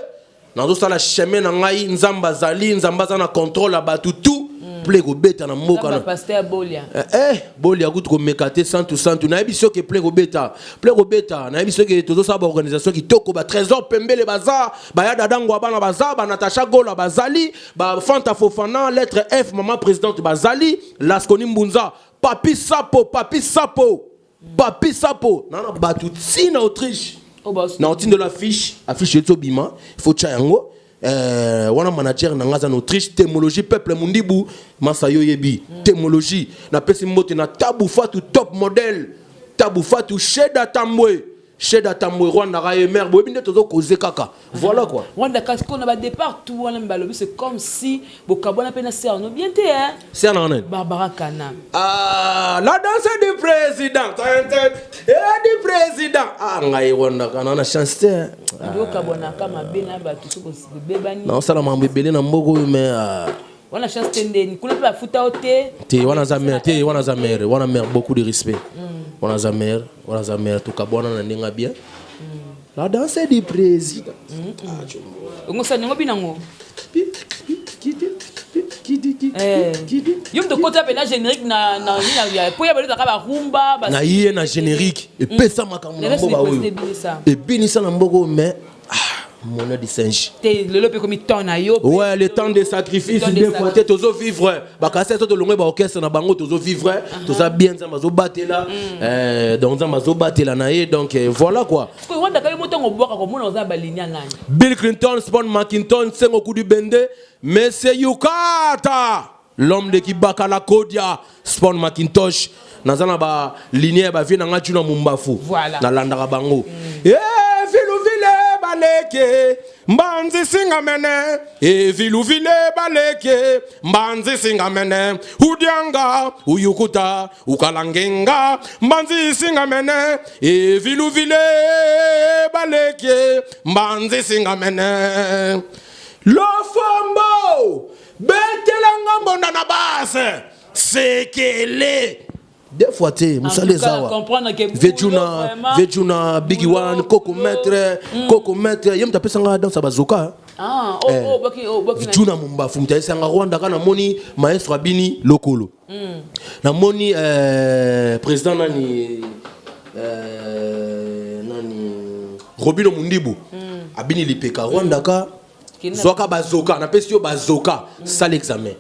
Nazosala chemin na ngai. Nzambe azali, Nzambe aza na contrôle ya bato tout. Plein kobeta na mboka na pasteur Bolia. Bolia kutu komeka te. Santu, santu, nayebi soki plein kobeta, plein kobeta. Nayebi soki tozosala baorganisation kitoko. Batrésor pembele baza, baya dadango bana baza, banatacha Gola bazali, bafanta Fofana, lettre F, mama présidente bazali, Lasconi Mbunza, Papi Sapo, Papi Sapo, Papi Sapo nana bato ntina Autriche. Oh, Na otindola affiche, affiche eti obima, il faut tia yango. Wana manager na nga aza na Autriche. Témologie, peuple mundibu masa yo yebi témologie. Napesi mbote na Tabu Fatu, top modèle, Tabu Fatu, Sheda Tambwe, Sheda Tambwe, Rwanda ka ye mare boyebi nde tozokoze kaka. Voilà quoi. Rwanda, kasi kona ba départ tout wana, balobi c'est comme si bokabwana mpe na sœur no bien te, hein? Sœur na nani? Barbara Kana. Ah, la danse du président. Eh, du président. Ah, ngai Rwanda kana na chance te. Ndi okabwanaka mabe na bato so bobebani. Naosala mambo ebele na mboka oyo, mais ah, Wana chance te ndeni kuna mpe bafuta yo te. Te, wana aza mare te, wana aza mare, wana mare, beaucoup de respect. Wana aza mare, wana aza mare. Tokabwana na ndenge ya bien. La danse du président. Ah, ongosala ndenge obinango. Yo moto okota mpe na générique na po ya balozaka barumba. Na ye na générique epesa makambo na mboka oyo. Ebinisa. Ebinisa na mboka oyo, mais ah, monnaie du singe. Te, lelo mpe komi temps na yo. Ouais, le temps de sacrifice. Le temps de Des fois te tozovivre bakasi so tolongwe baorchestre na bango, tozovivre, toza bien. Nzambe azobatela. Donc Nzambe azobatela na ye. Donc voilà quoi. Wandaka, yo motango obwaka komona oza balinia nani? Bill Clinton, Spon McKinton, Sengoku du Bende, Monsieur Yukata, l'homme de Kibaka la Kodia, Spon McIntosh, naza na ba lignée ya bavieux na nga tuna Mumbafu. Voilà. Nalandaka bango. Eh, viluvile baleke mbanzi singamene, e viluvile baleke mbanzi singamene, udianga uyukuta ukalangenga mbanzi singamene, e viluvile baleke mbanzi singamene, lofombo betelanga mbonda na base sekele deux fois te mosala eza awa. Comprendre que Vejuna, Vejuna, Big One, Koko Maître, Koko Maître ye moto apesanga danse ya bazoka. Ah, oh, oh, boki, oh, boki. Juna Mombafu moto ayesanga Rwanda ka. Namoni maestro abini lokolo, namoni président nani, nani, Robino Mundibu abini lipeka. Rwanda ka zwaka bazoka, napesi yo bazoka, sala examen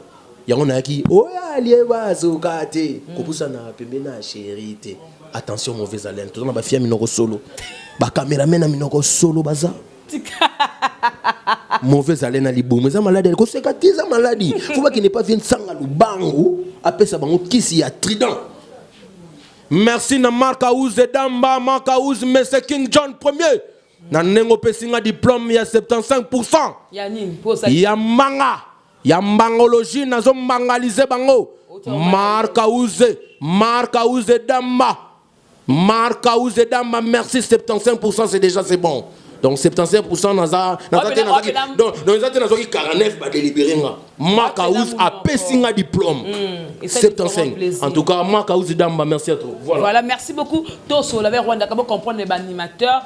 yango. Nayaki oyo alie bazoka te, kopusana pembeni na chéri te. Attention, mauvaise haleine. Toza na bafia minoko solo, bacameraman na minoko solo, baza mauvaise haleine na libumu. Eza maladi, koseka te, eza maladi. Fo bakende pa vie Nsanga Lubangu, apesa bango kisi ya trident. Merci na Mark Auze Damba, Mark Auze, Monsieur King John Premier, na ndenge opesi nga diplôme ya 75. Ya nini? Po Ya mbanga, ya mbangologie. Nazombangalize bango. Mark Auze, Mark Auze Damba, Mark Auze Damba, merci. 75, c'est déjà, c'est bon. Donc 75, naza te. Donc eza te, nazwaki 49, badélibéré nga. Mark Auze apesi nga diplôme 75. En tout cas, Mark Auze Damba, merci à toi. Voilà. Voilà, merci beaucoup. Toso la Rwanda kabo comprendre les animateurs,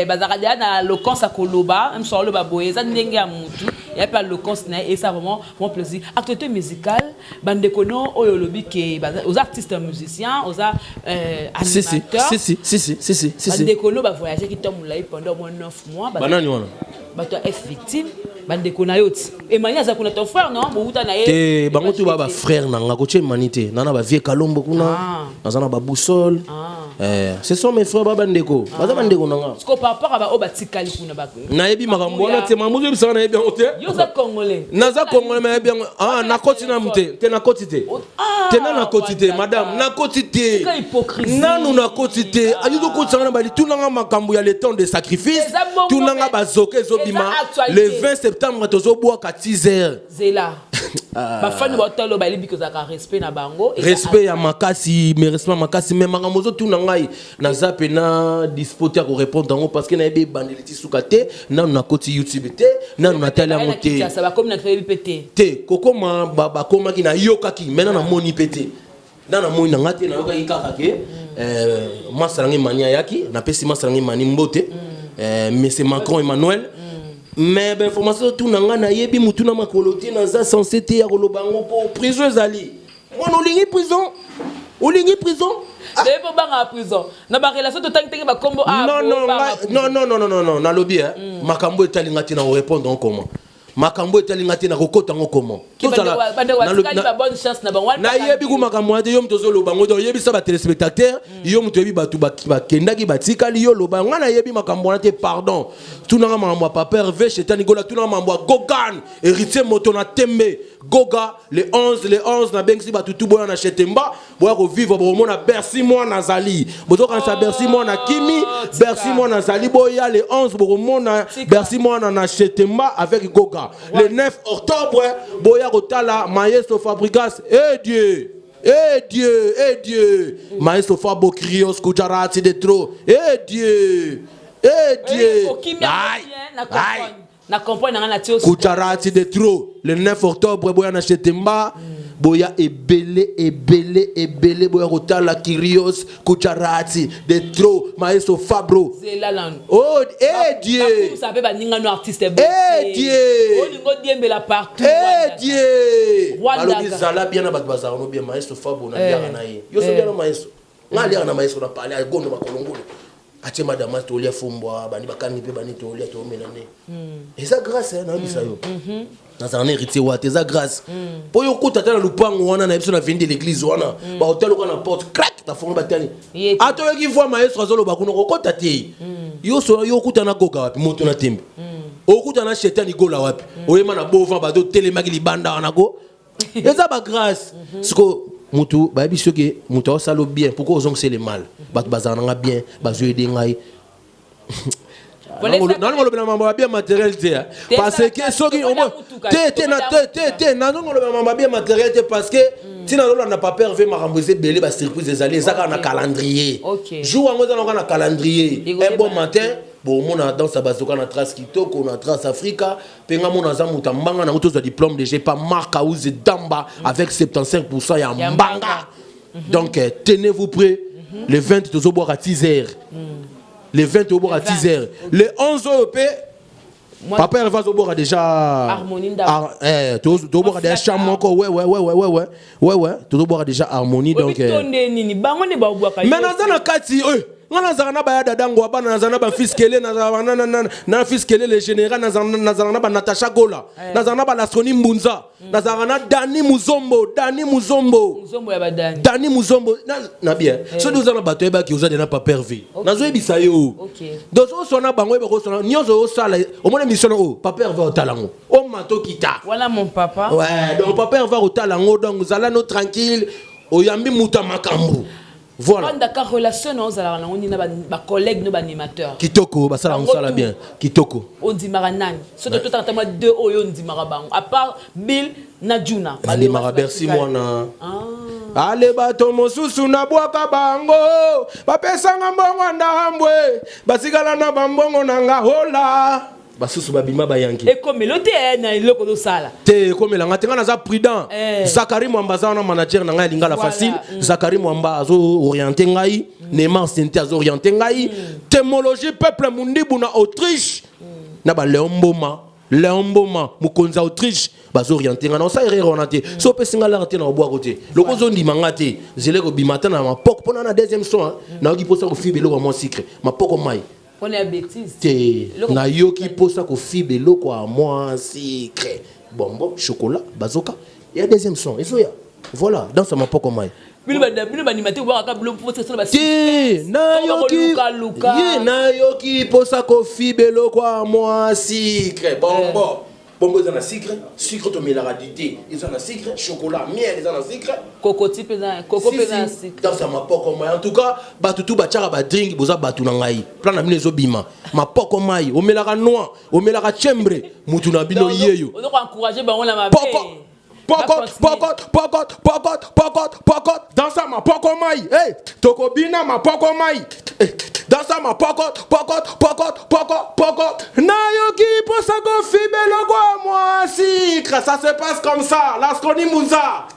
bazaka deya na éloquence ya koloba, même so oloba boye eza ndenge ya mutu ya pe éloquence na ye, et ça vraiment vraiment plaisir. Actualité musicale, bandeko no oyo olobi ke oza artiste musicien, oza Si, si. animateur. Si, si, si, si, si, si, si, si. Bandeko no bavoyage ki ntango molai pendant au moins 9 mois. Banani wana? Bato ya F Victime, bandeko na yo ti Emani aza kuna, ton frère, non? Bowuta na ye. Te, bango tu ba bafrère na nga. Kotia Emani te, na na bavie Kalombo kuna. Naza na baboussole. Ce sont mes frères, ba bandeko, baza bandeko na nga. Parce que par rapport à baoyo batikali kuna Nayebi makambo wana te. Makambo ozobisaka, nayebi yango te. Yo oza Congolais. Naza Congolais, nayebi yango. Ah, nakoti nanu te, te, nakoti te. Ah, te, nanu nakoti te. Wandaka. Madame, nakoti te. Tika hypocrisie. Nanu nakoti te. Ayi, ozokotisanga na bali. Tunanga makambo ya le temps de sacrifice. Eza bongo, Tunanga bazoka ezobima. eza actualité. Le 20 septembre tozobwaka 6 heures. Zela, bafani baotala, bayebi kozalaka respect na bango. Respect ya makasi, mais respect ya makasi. Mais makambo ozotuna ngai, naza pena dispo te ya korépondre yango, parce que nayebi ebandeli ti suka te. Nanu nakoti YouTube te, nanu natali yango te. Kinshasa bakomi na toyebi mpe te. Te, kokoma bakomaki, nayokaki, mai na namoni mpe te, na namoni na nga te. Nayokaki kaka ke masa nange Mani ayaki. Napesi masa nange Mani mbote, monsieur Macron Emmanuel. Mais bainformation otuna nga, nayebi mutu na makolo te, naza censé te ya koloba yango, mpo prison ezali. Mwana, olingi prison? Olingi prison? Nayebi mpo bangaka prison na barelation, totangi tenge bakombo. Non, non, non, non, non, non, non, nalobi makambo etali nga te, na korépondre ngo comment? Makambo etali nga te, na kokota ngo comment? Nayebi ku makambo wana te. Yo moto ozoloba ngo, oyebisa batéléspectateur. Yo moto oyebi bato bakendaki, batikali, yo loba. Nga nayebi makambo wana te, pardon. Tunanga makambo ya papa Hervé Chetani Gola, tunanga makambo ya Gogan Héritier, moto na tembe Goga. Le 11, le 11, nabengisi bato tu, boya na Chetemba, boya kovivre, bokomona Bercy mwana azali. Bozokanisa Bercy mwana kimi? Bercy mwana azali. Boya le 11, bokomona Bercy mwana na Chetemba avec Goga. Le 9 octobre, boya kotala Maestro Fabrigas. Eh Dieu, eh Dieu, eh Dieu! Maestro Fabo Krios Kujarati de trop. Eh Dieu! Eh Dieu! Aïe! Aïe! Na comprendre nga na tio. Kujarati de trop. Le 9 octobre, boya na Chetemba. Boya ebele, ebele, ebele, boya kotala Kirios Kujarati de trop. Maestro Fabro. Zela nanu. Oh, eh Dieu! Bakumisa mpe baningano artiste. Eh Dieu! Olingo diembela partout. Eh Dieu! Balobi zala bien na bato bazalaka no bien. Maestro Fabro, na liaka na ye. Yo so bien na maestro. Nga aliaka na maestro na pale agondo makolongolo, atie madama, tolia fumbwa, bani bakangi mpe bani, tolia, toomela nde. Eza grâce nayebisa yo, nazala na Héritier wa te, eza grâce mpo yo kuta ata na lupango wana na biso na veni de l'église wana, bahotel oka na porte crack, bafongo batali, ata oyoki voix maestro azoloba kuna, kokota te. Yo so yo okuta na Goga wapi? Moto na tembe, okuta na Shetani Gola wapi? Oyema na bovan, bato telemaki libanda wana ko. Eza bagrâce. Siko mutu bayebi soki moto aosala bien, pourquoi ozongisa le mal? Bato bazala nanga bien, bazoyede ngai. Nalinga olobela mambo ya bien matériel te, parce que soki te te te te te, nalinga olobela mambo ya bien matériel te, parce que ntina azolanda papa Hervé, makambo eza ebele, basurprise ezali, eza kaka na calendrier. Jour yango eza naka na calendrier. Un bon matin, bomona danse ya bazoka na Trace kitoko na Trace Africa. Mpe nga mona aza moto ya mbanga nango, tozwa diplôme déjà pa Mark Auze Damba avec 75 ya mbanga. Donc tenez-vous prêt, le 20 tozobwaka 6 heures, le 20 tozobwaka 6 heures, le 11 oyo mpe papa Hervé azobwaka déjà. Tozobwaka déjà champ moko. Ouais, tozobwaka déjà harmonie, donc nini bango nde babwaka. Mais naza na kati oyo, nga nazalaka na baya dadango bana, nazala na bafils kele, nazalaka na fils kele le général, nazalaka na banatacha Gola, nazalaka na balastroni Mbunza, nazalaka na Dani Muzombo, Dani Muzombo. Dani Muzombo na bien. Soki oza na bato, oyebaki oza de na papa Hervé, nazoyebisa yo. Donc osona bango, oyebaka osona nyonso osala, omona émission oyo, papa Hervé otala yango, omata okita. Wana mon papa. Ouais, donc papa Hervé otala yango, donc ozala no tranquille, oyambi moto ya makambo. Voilà. Ndaka relation na ozalaka nango nini na bacollègue no baanimateur? Kitoko, basala mosala bien, kitoko. Ondimaka nani? Soki totanga tama deux oyo ondimaka bango, à part Bill na Juna. Nandimaka Bercy mwana. Ale, bato mosusu nabwaka bango, bapesanga mbongo ndambwe, batikala na bambongo na nga hola, basusu babima bayanki. Ekomelo te na eloko ozosala? Te, ekomelanga te, nga naza prudent. Zakari Mwamba aza wana, manager na ngai ya Lingala Facile. Zakari Mwamba azo-oriente ngai, Neymar Sente azo-oriente ngai, Témologie peuple mundibu na Autriche, na baleon Mboma, Léon Mboma, mokonzi ya Autriche, bazo-oriente ngai. Na osala erreur wana te. So opesi ngai lara te, na obwako te. Loko ozondima nga te, nzela ekobima ata na mapoko mpona na deuxième son. Nayoki mposa kofiba eloko ya mwa sucre, mapoko mai. Mpona ya bêtise? Te, nayoki mposa kofiba eloko ya mwa sucre, bonbon, chocolat, bazoka ya deuxième son ezoya. Voilà, danse ya mapoko mai. Bino bandima te, obwakaka bilo mpo te. Nayoki ye, nayoki mposa kofiba eloko ya mwa sucre, bonbon. Bongo eza na sucre, sucre tomelaka du thé eza na sucre, chocolat, miel eza na sucre. Kokoti mpenza, koko mpenza na sucre. Danse ya mapoko mai. En tout cas, bato tu batiaka badrink, boza bato na ngai. Plan na bino ezobima, mapoko mai. Omelaka noix, omelaka chambre, mutu na bino yeyo. Ozokoencourage bango na mabe. Poko pokot pokot pokot pokot pokot pokot, dansa mapoko mai. Hey, tokobina mapoko mai. Hey, dansa mapokot pokot pokot pokot pokot. Nayoki mposa kofiba eloko ya mwa sucre. Ça se passe comme ça, Lasconi Muza.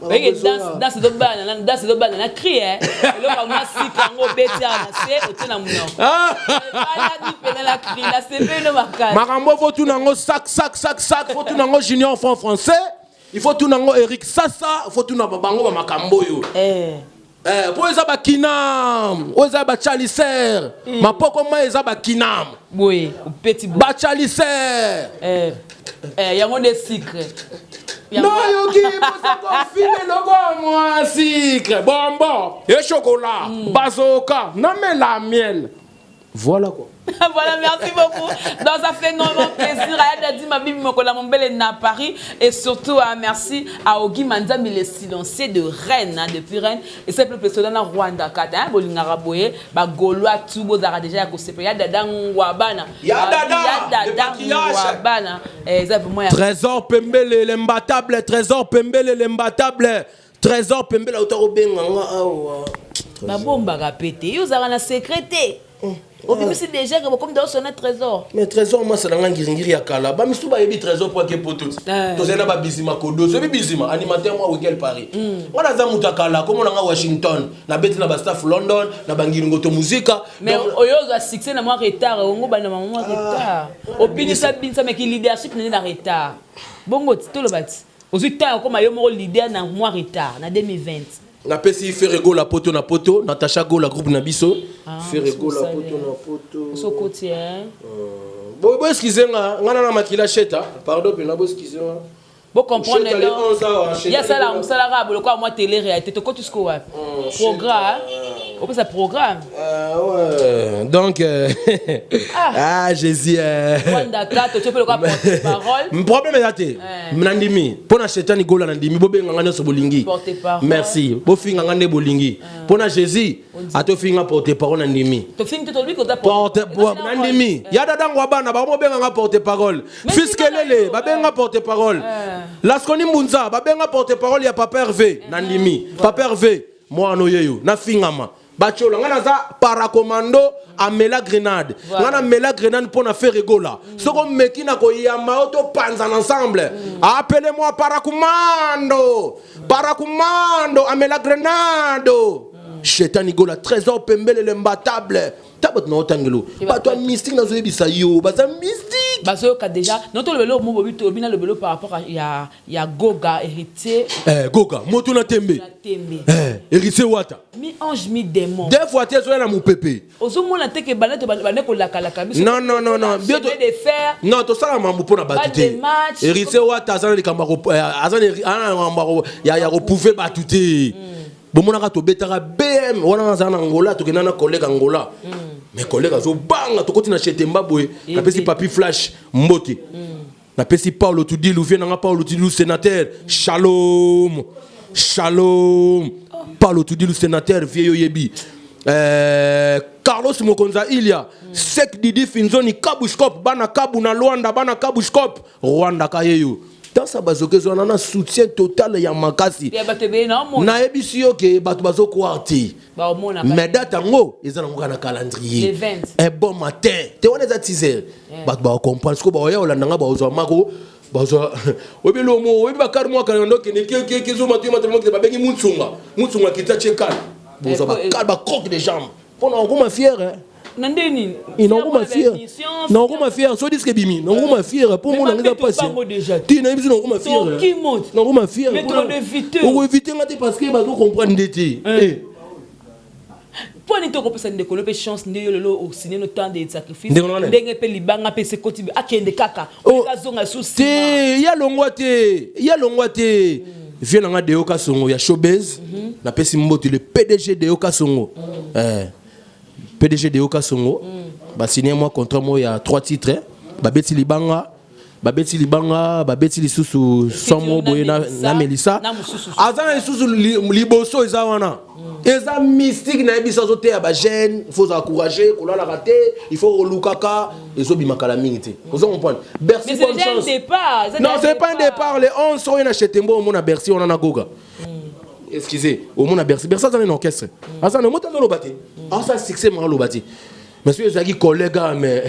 Oyeke danse, danse ezobana na danse ezobana na cri eh. Eloko ya mwa sika yango obeti awa na se otie na monoko. Ebalani pena na cri na sepeli no makasi. Makambo faut tuna yango sac sac sac sac, faut tuna yango Junior Franc français, il faut tuna yango Eric Sassa, faut tuna bango ba makambo oyo. Eh. Eh, po eza ba kinam, oyo eza ba chaliser, mapoko mai eza ba kinam. Boye, petit boye. Ba chaliser. Eh. Eh, yango nde sucre. Nayoki posa kofina eloko ya mwa sucre, bonbon et chocolat, bazoka, namela miel. Voilà quoi. Voilà, merci beaucoup. Donc, ça fait énormément plaisir à Dadi Mabibi Mokola Mombele na Paris. Et surtout, hein, merci à Ogi Manzambi, le silencieux de Rennes, hein, depuis Rennes. Et c'est plus président na Rwanda, kata, hein, Bolingara Boye, ba Gaulois, tout, bozara déjà, ya kosepe. Ya Dada Ngwabana. Ya Dada, Ya le Dada maquillage. Ngwabana. Eh, ça, vraiment, ya Trésor Pembele, l'imbattable, Trésor Pembele, l'imbattable. Trésor Pembele, auta kobenga nga awa. Babombaka pe te. Yo ozalaka na secret te. Obimisi déjà que bokomi daosona Trésor. Mais Trésor masala nga ngiringiri ya kala. Ba misu bayebi Trésor po ake poto. Eh. Tozali na ba Bizima Kodo. Soyebi Bizima, animateur mwa Weekend Paris. Wana aza moto ya kala, komona nga Washington, na beti na ba staff London, na ba ngiringoto muzika. Mais Donc, oyo ozwa succès na mwa retard, ongo banda na mwa retard. Obinisa binisa mais ki leadership nene na retard. Bongo ti toloba ti. Ozwi temps ya kokoma yo moko leader na mwa retard na 2020. Napesi Ferre Gola poto na poto, Natacha Gola groupe na biso. Ah, Ferre Gola osali. poto na poto. Osokoti hein. Bo bo excusez nga, nga na makila sheta. Pardon pena bo excusez nga. Bo comprendre Sheta le donc. 11 awa, sheta Ya sala le musala ka boloko mwa télé réalité to koti sko wapi? Oh, Programme. sheta. Opesa programme. Ouais. Donc ah. Ah Jésus Rwanda kato tu peux le porte parole. Problème eza te. Nandimi pona shetani gola nandimi bobenga nga nyonso bolingi. Porte-parole. Merci. Bofinga nga nde bolingi. Pona Jésus atofinga porte parole nandimi. To fingi to lui ko ta Porte nandimi. Ya dadango bana ba bobenga nga porte parole. Mais Fils si bana Kelele yo, babenga porte parole. Lasconi Mbunza babenga porte parole ya Papa Hervé nandimi. Papa Hervé mwana oyeyo nafingama. Bachola nga naza paracommando amela grenade. Voilà. Nga na mela grenade pona faire gola. Soko meki na koyamba oto panza ensemble. Appelez-moi paracommando. Paracommando amela grenade. Shetani gola Trésor Pembele l'imbattable. Tabot na otangelo. Bato ya mystique nazoyebisa yo, baza mystique. Bazoyoka déjà non to lobelo mo bobi to bina lobelo par rapport à ya ya Goga héritier. Eh Goga, moto na tembe. Na tembe. Eh, héritier wata. Mi ange mi démon. Des fois te zoya na mupepe. Ozomona te ke bana to bana ko lakalaka biso. Non non non non, Chemin de fer. Non, tosala mambo pona bato Pas te. de match. Héritier wata aza na likambo ya ko- aza na aza na makambo ya ko- ya ya koprouver bato te. Bomonaka tobetaka BM wana naza na Angola, tokenda na collègue Angola. Mais collègue azobanga tokoti na Chetemba boye, napesi Papi Flash mbote. Napesi Paulo Tudilu, vieux nanga Paulo Tudilu sénateur. Shalom. Shalom. Paulo Tudilu sénateur vieux yo yebi. Carlos Mokonza Ilia, Sek Didi Finzoni Kabushkop, bana Kabu na Luanda, bana Kabushkop, Rwanda kayeyo. Dans sa bazoke zona na soutien total ya makasi. Ya bato ebele na omona. Nayebisi yo ke bato bazokwara te. Ba omona Mais date yango eza nango kaka na calendrier. Le 20. Un bon matin. Te wana eza 6 heures. Bato ba comprendre siko ba oya olanda nga ba ozwa mako bazwa oyebi lomo oyebi bakar mwa kana ndo kende ke ke ke zoma tu matelo ba bengi mutsunga mutsunga kita chekal bozwa bakar ba croque de jambes pona okoma fier hein. Na nde nini? Inokoma fier. Nakoma fier so disque bimi. Nakoma fier po mona ngeza pasi. Ti na biso nakoma fier. Nakoma fier. Mais trop d'éviter. Oko éviter nga te parce que bazo comprendre ndete. Eh. Mpo nini tokopesa ndeko no mpe chance nde yo lelo osigne no temps de sacrifice Ndeko na nani? ndenge mpe libanga mpe sekoti akende kaka Oh. azonga susi Te ya longwa te. Ya longwa te. Vieux nanga Deo Kasongo ya Showbuzz. Napesi mbote le PDG Deo Kasongo. Eh. PDG Deo Kasongo. Ba signé moi contrat moi ya 3 titres. hein. Ba beti libanga. Ba beti libanga, ba beti lisusu somo boye na na Melissa. Na mosusu. Aza na lisusu liboso eza wana. Eza mystique na yebi sazo te ya ba jeune, il faut encourager, kolalaka te, il faut kolukaka, ezobimaka la mingi te. Ozo comprendre? Bercy Mais c'est bonne déjà un chance. départ. C'est Non, déjà c'est pas un départ. Les 11 sont na Chetembo, au na Bercy, on en a Goga. Excusez, au monde à Bercy. Bercy, aza na orchestre. Aza na moto azoloba te. Aza succès moko aloba te. Mais soki ezalaki collègue ah, mais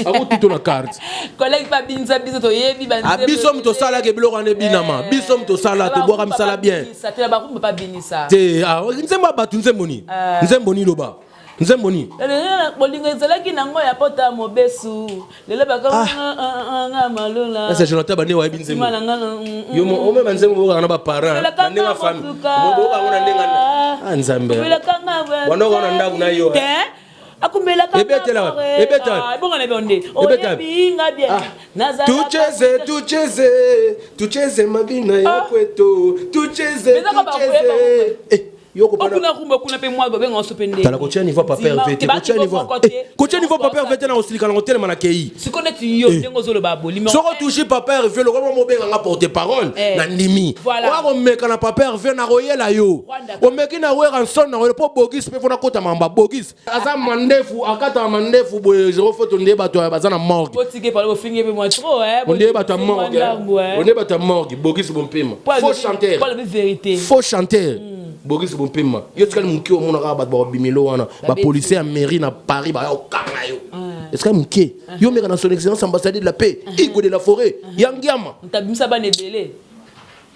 akotuto na carte. Collègue mpe abinisa biso, toyebi. Ah, biso moto osalaka biloko wana ebinama, biso moto osala, tobwaka misala bien. Bakumba babinisa. Te, ah, nzembo ya bato, nzembo nini? Nzembo nini? Loba nzembo nini? Bolingo ezalaki nango ya pota mobesu, lelo bakanga malula. Ese Jonathan bane wayebi nzembo yo omema nzembo bokaka na baparent na ndenge ya famille, bokoka yango na ndenge ah, Nzambe wana okaa na ndako na yo. Akumbelaka. Ebetela wapi? Ebetela. Ebonga na bonde. Oyebi nga bien. Tucheze, tucheze, tucheze mabina ya kwetu, tucheze, tucheze. Eh, yo kopana. Okuna rumba kuna mpe mwa babenga so mpe nde. Tala kotia niveau papa Hervé te, kotia niveau. Eh, kotia niveau papa Hervé te na kosilika na kotelema na kei. Sikoyo neti yo ndenge ozoloba bolimi. Soko touche papa Hervé, lokola mobenga nga porte parole na ndimi. Oya komeka na papa Hervé, na koyela yo. Omeki na Werrason na koyela mpo bogis mpe fona kota mamba bogis. Aza mandefu, akataka mandefu boye, zero foto nde bato baza na morgue. Botike palo, bofingi mpe mwa trop. Onde bato ya morgue, onde bato ya morgue. Bogis Bompema, faux chanteur. Po alobi vérité. Faux chanteur Bogis Bompema. Yo tikali moke, omona kaka bato bakobimelo wana, bapolicier ya mairie na Paris baya kokanga yo. Esikali moke, yo meka na son excellence ambassadeur de la paix, Igwe de la forêt ya Ngiama. Moto abimisa bana ebele,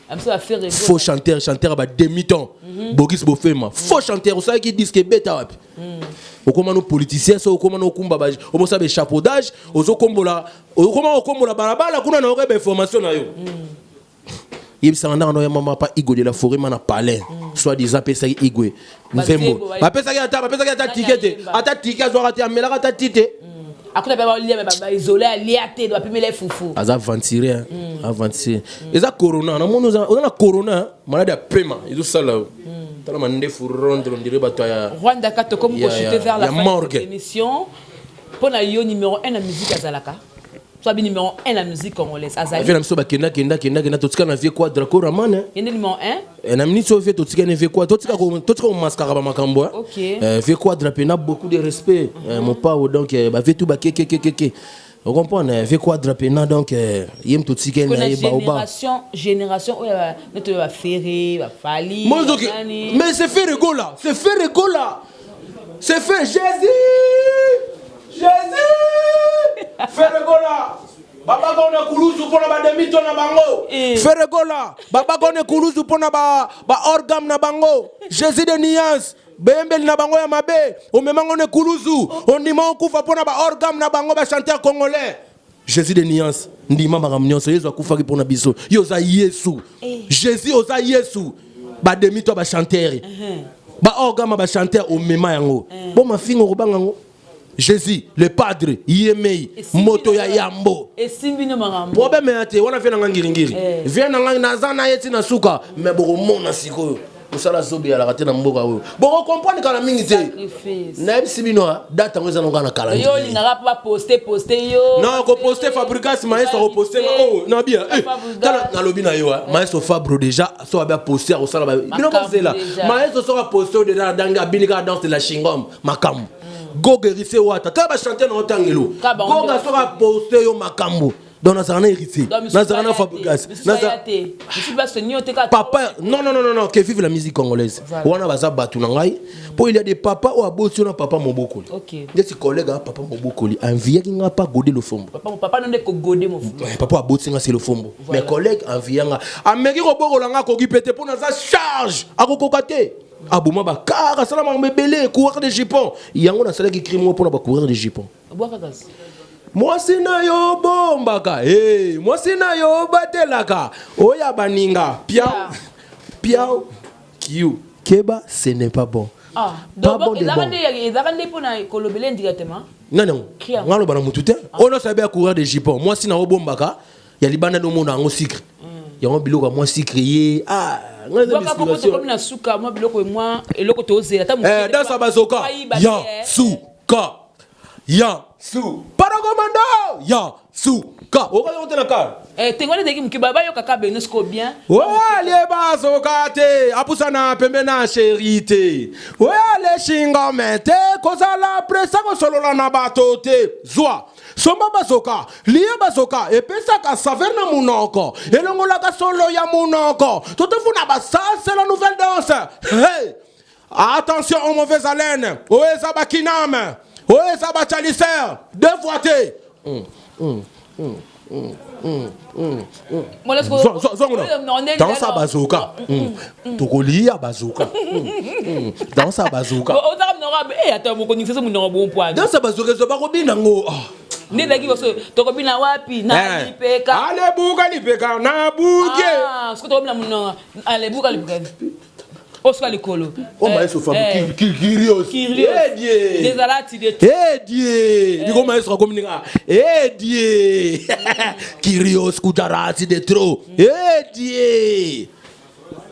abimisa bafere. Faux chanteur, chanteur ya bademi-ton. Bogis Bofema, faux chanteur. Osalaki disque ebeta wapi? Okóma no politicien, so okóma no okumba, omosala baéchafaudage, ozokombola, okóma okombola balabala kuna na okoyeba information na yo. Yebisanga ndanga no ya mama pa Igwe de la forêt ma na palais, soit disant apesaki Igwe nzembo, bapesaki ata ticket te, ata ticket azwaka te, amelaka ata ti te. Akuna mpe balia, me baisole, alia te, bapimela fufu. Aza aventurier, aventurier. Eza corona, namoni oza na corona, malade ya pema ezosala yo. Tala mandefu ronde, on dirait bato ya Rwanda ka. Tokomi kochute vers la ya fin de morgue. cette émission. Mpo na yo, numéro 1 na musique azalaka so abi numéro 1 na musique congolaise azali? Vie na biso bakenda kenda kenda kenda, totika na vie Quadra Koraman. Ye nde numéro 1? Na miniti oyo, vie totika na vie Quadra, totika komaskaka bamakambo. Vie Quadra mpe beaucoup de respect, mopao. Donc bavie tu bakekekekeke, ocomprendre, vie Quadra mpena. Donc ye moto otika na ye baoba. Génération oyo neti oyo baFerre, baFally. Mais c'est Ferre Gola, c'est Ferre Gola, c'est fait Jésus, Jésus. Ferre Gola babaka ona kuluzu mpona bademito na bango. Ferre Gola babaka ona kuluzu mpona baorgame na bango. Jésus de nuance, beyembeli na bango ya mabe, omemango na kuluzu, ondima okufa mpona baorgame na bango, bachanteur congolais. Jésus de nuance, ndima makambo nyonso. Yesu akufaki mpona biso. Yo oza Yesu, Jésus oza Yesu. Bademi to bachanteur, baorgame, bachanteur, omema yango bo mafinga, okobanga yango. Jésus le padre ye mei moto ya yambo. Esimbi no makambo. Problème ya te wana, vie na nga ngiringiri, vie na nga naza na ye ntina suka. Me bokomona sikoyo mosala zobe eyalaka te na mboka oyo, bokokomprendre kala mingi te. Nayebisi bino, date yango eza nango na kala. Yo olingaka mpo baposte poste yo. Non, koposte Fabrigas maestro akoposte nga oyo na bia. Tala, nalobi na yo, maestro Fabro déjà so abi aposte, akosala bino bozela. Maestro soki aposte oyo déjà adangi, abini kaka danse de la chingom, makambo gogerise wata. Tala bachanteur na otangelo goga, soki aposte yo makambo. Donc nazala na Héritier, nazala na Fabrigas papa. Non, non, non, non, que vive la musique congolaise. Wana baza bato na ngai mpo il y a des papa oyo aboti yo na papa mobokoli. Ndeti collègue ya papa mobokoli enviaki nga pa Gode Lofombo. Papa aboti nga se Lofombo, mais collègue envia nga, ameki kobokola nga, akoki pe te mpo naza charge, akokoka te. Aboma bakar, asala makambo ebele, coureur de jupon. Yango nasalaki crime moko mpona bacoureur de jupon. Mwasi na yo bombaka, hey, mwasi na yo batelaka oyo baninga piao piao kiu keba, ce n'est pas bon. Ah, pas bon de bon. Ezalaka nde mpona kolobela indirectement. Nani yango? Nga loba na mutu te. Oyo nyonso ayebi ya coureur de jupon, mwasi na yo bombaka ya libanda nde omona yango sucre, yango biloko ya mwa sucre ye. Ah, komi na suka, mwa biloko, mwa eloko tozela. Dansa bazoka ya suka ya su parakomando ya suka, okoki te na kar. Tengo wana ezalaki moke, bayokaka beno siko bien. Oyo bazoka te, apusana pembe na chéri te, oyo aleshingome te, kozala presa kosolola na bato te. Zwa somba bazoka, lia bazoka, epesaka saveur na munoko, elongolaka solo ya munoko. Totofuna basase la nouvelle danse. Hey! Attention aux mauvaises haleines, oyo eza bakiname. Oyo eza bachaliser deux fois te. Dansa bazoka, tokolia bazoka, dansa bazoka, dansa bazoka, ezo bakobina ngo. Nde ezalaki boso tokobina wapi na lipeka? Ale buka lipeka na buke. Soki tokobina monoko, ale buka lipeka, osuka likolo. O maestro Fabu Kirios. Edie ezala ti de. Edie liko maestro akomi ninga edie Kirios Kujarati de trop edie.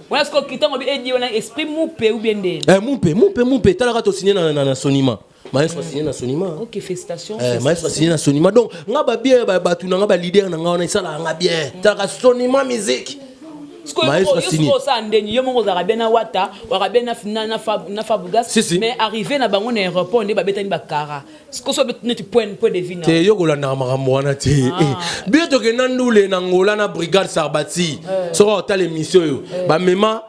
Wana sikoyo kitango bi edie wana, esprit mupe ou bien nde? Eh, mumpe, mumpe, mumpe. Talaka, tosigné na Sonima, maestro asigné na Sonima. Ok, félicitations. Eh, maestro asigné na Sonima, donc nga babien bato na nga, baleader na nga wana esalaka nga bien. Talaka Sonima Musique, maestro asigné. Osala ndeni yo moko ozalaka bien na Wata, ozalaka bien na Fabregas. Si, si. Mais arrivé na bango na aéroport nde babetani bakara, sikoyo so neti point de vue na Te, yo kolandaka makambo wana te. Bien, tokenda ndule na Ngola na brigade Sarbati. Soki otala émission oyo, bamema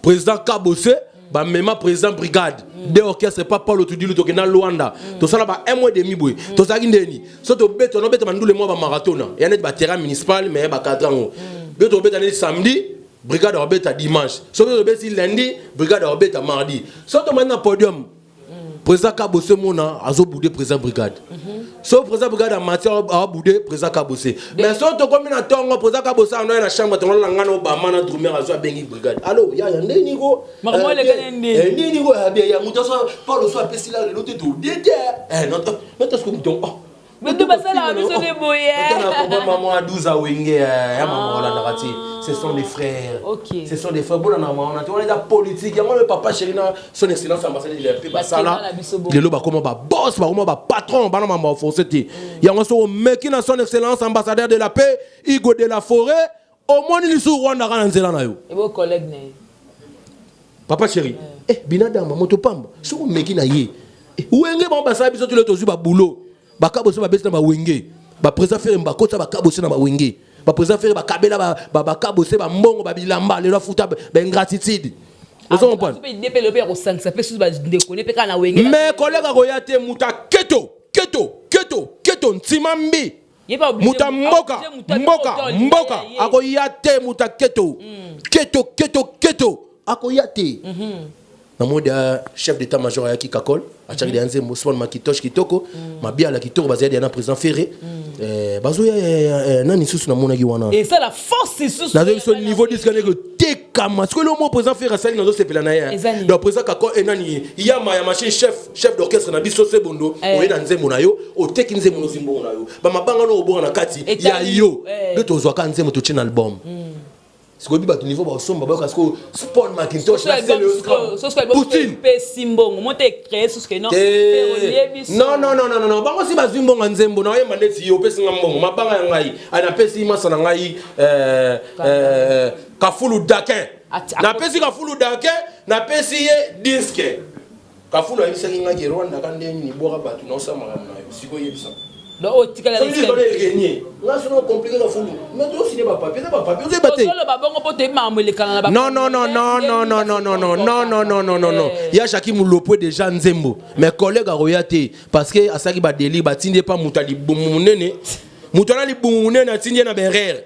président Kabose, bamema président brigade de orchestre pa Paulo Tudilu. Tokenda Lwanda, tosala ba un mois demi boye. Tozalaki ndeni so tobeta, nobeta bandule mwa bamarathon ya neti baterrain municipal, mais bacadre yango. Bio tobeta neti samedi, brigade akobeta dimanche. Soki tobeti lundi, brigade akobeta mardi. So tomandi na podium, président Kabose mona azoboude président brigade. So président brigade amati, awabude président Kabose. Mais so tokomi na ntongo, président Kabose ando na chambre, tongo na ngana Obama na drummer azo abengi brigade: "Allo yaya, ndeni ko?" Makambo elekani ndeni? Ndeni ko ya ya moto aso Paulo so apesi la lelo te, todie te noto siko moto oh. Bato basalaka biso nde boye. Mama a 12 awenge ya mama olandaka te, ce sont des frères. Ce sont des frères. Bolanda mama wana te, wana eza politique. Yango oyo papa chéri na son excellence ambassadeur de la paix basala. Na biso bongo. Lelo bakoma baboss, bakoma bapatron, bana mama baforce te. Yango so omeki na son excellence ambassadeur de la paix Igo de la Forêt, omoni lisusu Rwanda kaka na nzela na yo. Ebo collègue na ye. Papa chéri, eh, binadama moto pamba, soki omeki na ye, eh, wenge bango basala biso tolo tozwi babulo. Bakabose babeti na bawenge, baprésident Ferre bakota, bakabose na bawenge, baprésident Ferre bakabela bakabose bambongo, babilamba. Lelo afuta baingratitude, ozo comprendre? Mpe ide mpe lelo mpe ya kosangisa mpe susu bandeko ne mpe kaka na wenge. Mais collègue akoya te, moto aketo keto keto keto ntima mbi. Ye mpe moto ya mboka mboka mboka akoya te. Moto aketo keto keto keto akoya te. Namoni ya chef d'état major ayaki kakol, atiaki deya nzembo Swan Makitosh kitoko, mabiala kitoko. Bazali deya na président Ferre. Eh, bazoya nani lisusu namonaki wana? Esala force lisusu. Nazoyi biso niveau disque ndenge tekama. Sikoyo eloko moko président Ferre asali, nazosepela na ye. Eza nini? Donc président Kakol enani yama ya machine, chef d'orchestre na biso Sebondo. Oye na nzembo na yo, oteki nzembo, nozwi mbongo na yo, bamabanga no obonga na kati ya yo. Nde tozwaka nzembo, totie na album. Sikoyo bi bato niveau basomba, bayoka sikoyo Spawn Macintosh na Poutine. Epesi mbongo mo te, créé susu ke non. Te, non, non, non, non, non, bango si bazwi mbongo ya nzembo na oyemba ndeti yo opesi nga mbongo mabanga ya ngai. Ai, napesi masa na ngai Kafulu Dakin. Napesi Kafulu Dakin, napesi ye disque. Kafulu ayebisaki ngai ke Rwanda ka ndenge nini bwaka bato na osala makambo na yo. Sikoyo yebisa. Donc oyo tikala. Soki disque wana erenie nga, sono compliqué. Kafulu, mais tosigne bapapier, eza bapapier, ozoyeba te. Ozoloba bongo mpo toyebi makambo elekana na Non, non, non, non, non, non, non, non, non, non, non, non, non, non, non. Ya Jacki Mulopwe déjà nzembo, mais collègue akoya te parce que asalaki badeli, batindi ye pa moto ya libumu monene. Moto wana libumu monene atindi ye na berere.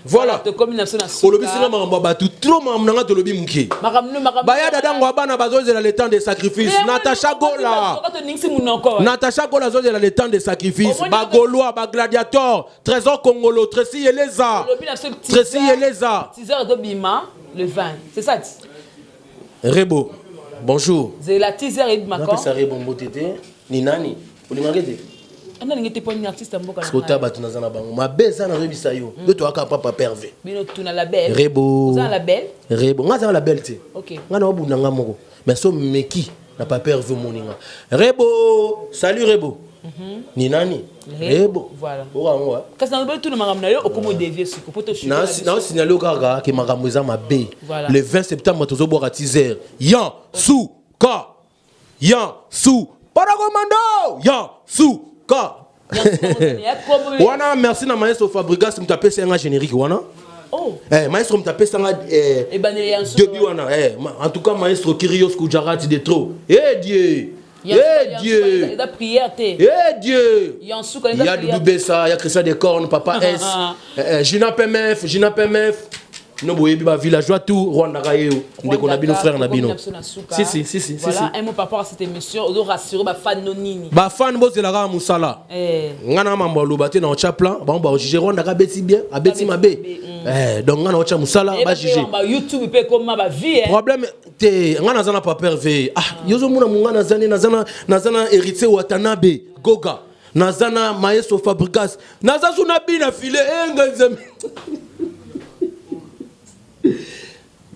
Voilà. Tokomi na biso na suka. Olobi singa makambo ya bato trop, makambo na nga tolobi moke. Makambo no makambo. Baya dadango ya bana bazozela le temps de sacrifice. Natacha Gola, Toningisi monoko. Natacha Gola azozela le temps de sacrifice. Bagaulois, bagladiator, Trésor Congolo, Tracy Eleza. Olobi na biso. Tracy Eleza. Teaser ezobima le 20, c'est ça ti? Rebo, bonjour. Zela teaser ebima quand? Napesa Rebo mbote te. Ni nani olingaki te? Anda ndenge te mpo nini artiste ya mboka na Kota ngai. Bato naza na bango mabe eza, nazoyebisa yo nde toyaka papa perve. Bino tuna label. Rebo. Oza na label? Rebo, nga aza na label te. Nga na obunda nga moko, mais so meki na papa Herve, omoni nga. Rebo, salut Rebo. Ni nani? Rebo. Voilà. Oka yango. Kasi nalobi tuna makambo na yo, okoma odevie siko po Naosignale yo kaka ke makambo eza mabe. Voilà. Le 20 septembre tozobwaka teaser yan su ka yan su parakomando yan su ka wana. Merci na maestro Fabrigas, moto apesi yanga générique wana. Oh. Eh, maestro moto apesanga Ebandeli ya nsuka. Début wana. Eh, en tout cas maestro Kirios Kujarati de trop, eh Dieu. Eh Dieu! Eza prière te. Eh Dieu! Yansuka eza Ya Doudou Bessa, ya Christian Decorne, Papa S, eh, eh, Gina PMF, Gina PMF. No boyebi ba villageois tout Rwanda ka yo ndeko na bino frère na bino. Si si si si voilà, si. un mot par rapport à cette émission, ozo rassurer ba fan no nini. Ba fan bozela kaka musala. Eh. Nga na mambo loba te na otya plan, bango ba juger Rwanda ka beti bien, abeti mabe. Eh, donc nga na otya musala ba juger. Ba YouTube pe koma ba vie. Eh. Problème te nga naza na papa Hervé ah yo ozomona mo nga naza nde naza na naza na héritier Watanabe Goga naza na maestro Fabregas naza su na bina filet eh nga nzambe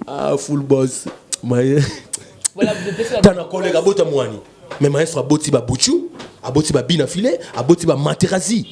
ah full boss maye tana collègue abota mwani mais maestro aboti ba buchu aboti ba bina filet aboti ba materazi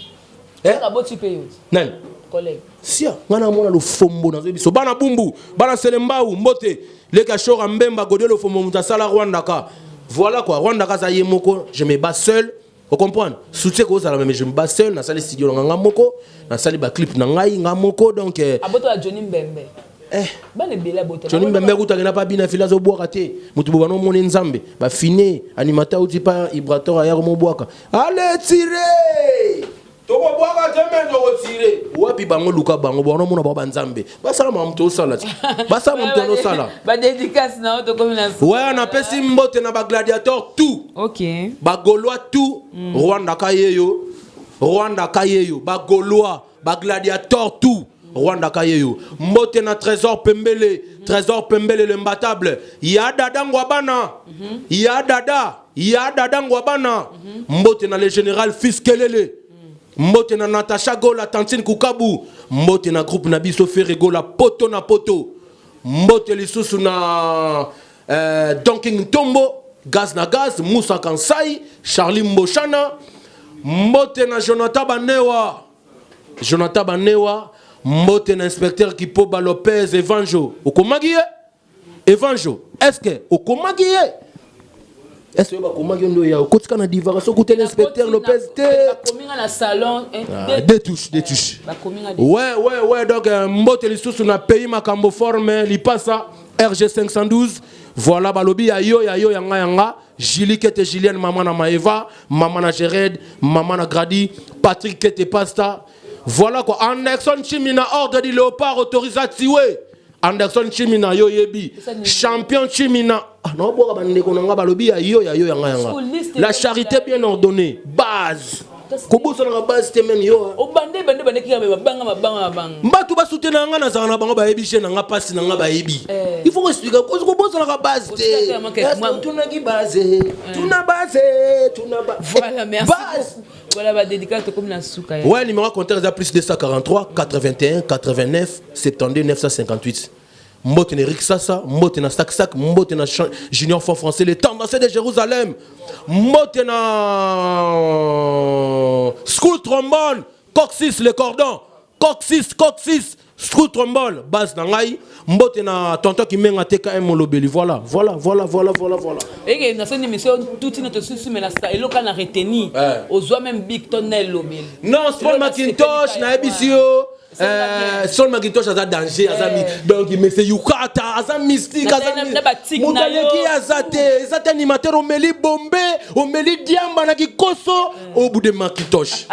Eh? Aboti pe yo. Nani? Collègue. Sia, nga na mona lofombo nazo biso bana bumbu, bana selembau, mbote, leka shora mbemba godé lofombo mutu asala Rwanda ka. Voilà quoi, Rwanda ka za ye moko, je me bats seul. Vous comprenez? Soutien ko zala mais je me bats seul na sali studio na nga moko, na sali ba clip na ngai nga moko donc eh, Aboto ya Johnny Mbembe. Eh. Bana ebele abota. Johnny Mbembe kuta kena pa bina fila zo bwaka te. Mutu bo bano moni nzambe, ba fine animateur uti pa vibrateur aya ko mobwaka. Allez tirer! Tokobwaka te me tokotire. Wapi bango luka bango bwana mona bango banzambe. Basala makambo tosala ti. Basala makambo tosala. Ba dédicace na tokomi na. Ouais, na pesi mbote na ba gladiateur tout. OK. Ba gaulois tout. Rwanda kayeyo. Rwanda kayeyo. Ba gaulois, ba gladiateur tout. Rwanda kayeyo. Mbote na Trésor Pembele, Trésor Pembele le mbatable. Ya dada ngwabana. Ya dada. Ya dada ngwabana. Mbote na le général Fils Kelele. Mbote na Natacha Gola Tantine Kukabu. Mbote na groupe na biso Ferre Gola poto na poto. Mbote lisusu na Donking Ntombo, Gaz na Gaz, Moussa Kansai, Charlie Mboshana. Mbote na Jonathan Banewa. Jonathan Banewa, mbote na inspecteur Kipoba Lopez Evanjo. Okomaki ye? Evanjo, est-ce que okomaki ye? Est-ce que bakomaki yo ndoya okotika na divagation okutani inspecteur Lopez te? Bakomi nga na salon eh, ah, deux touches, deux touches. Bakomi nga Ouais, ouais, ouais, donc euh, mbote lisusu na pays makambo forme lipasa RG 512. Voilà balobi ya yo ya yo ya nga ya nga. Julie Kete Julienne maman na Maeva, maman na Jered, maman na Grady, Patrick Kete Pasta. Voilà quoi. Anderson Chimina ordre du léopard autorise à tuer. Anderson Chimina yo yebi. Champion Chimina. Ah non boka bandeko na nga balobi ya yo ya yo ya nga ya nga. La charité bien ordonnée. Base. Kobosanaka base te même yo. Obande bande bande kika mabanga mabanga mabanga. Mbatu basoutenir nga nazala na bango bayebi je na nga pasi na nga bayebi. Eh. Il faut ko expliquer kobosanaka base te. Tunaki base. Tuna base, tuna base. Voilà, merci. Base. Voilà ba dédicace tokomi na suka. Ouais, numéro compteur eza plus 243 81 89 72 958. Mbote na Eric Sassa, mbote na Sak Sak, mbote na Junior Fond Français, les tendanciers de Jérusalem, mbote na School Trombone, Coxis le cordon, Coxis, Coxis, School Trombone, base na ngai, mbote na tonton Kimenga TKM Molobeli, voilà, voilà, voilà, voilà, voilà, voilà. Eke na soni émission tout une tosusu mais na eloka na retenir. Eh. Ozwa même big ton na elobeli. Non, Paul McIntosh na yebisi yo. Sol McIntosh aza danger, aza mi donc mais c'est Yukata, aza mystique, aza moto aleki aza te, eza te animateur omeli bombe, omeli diamba na kikoso au bout de McIntosh.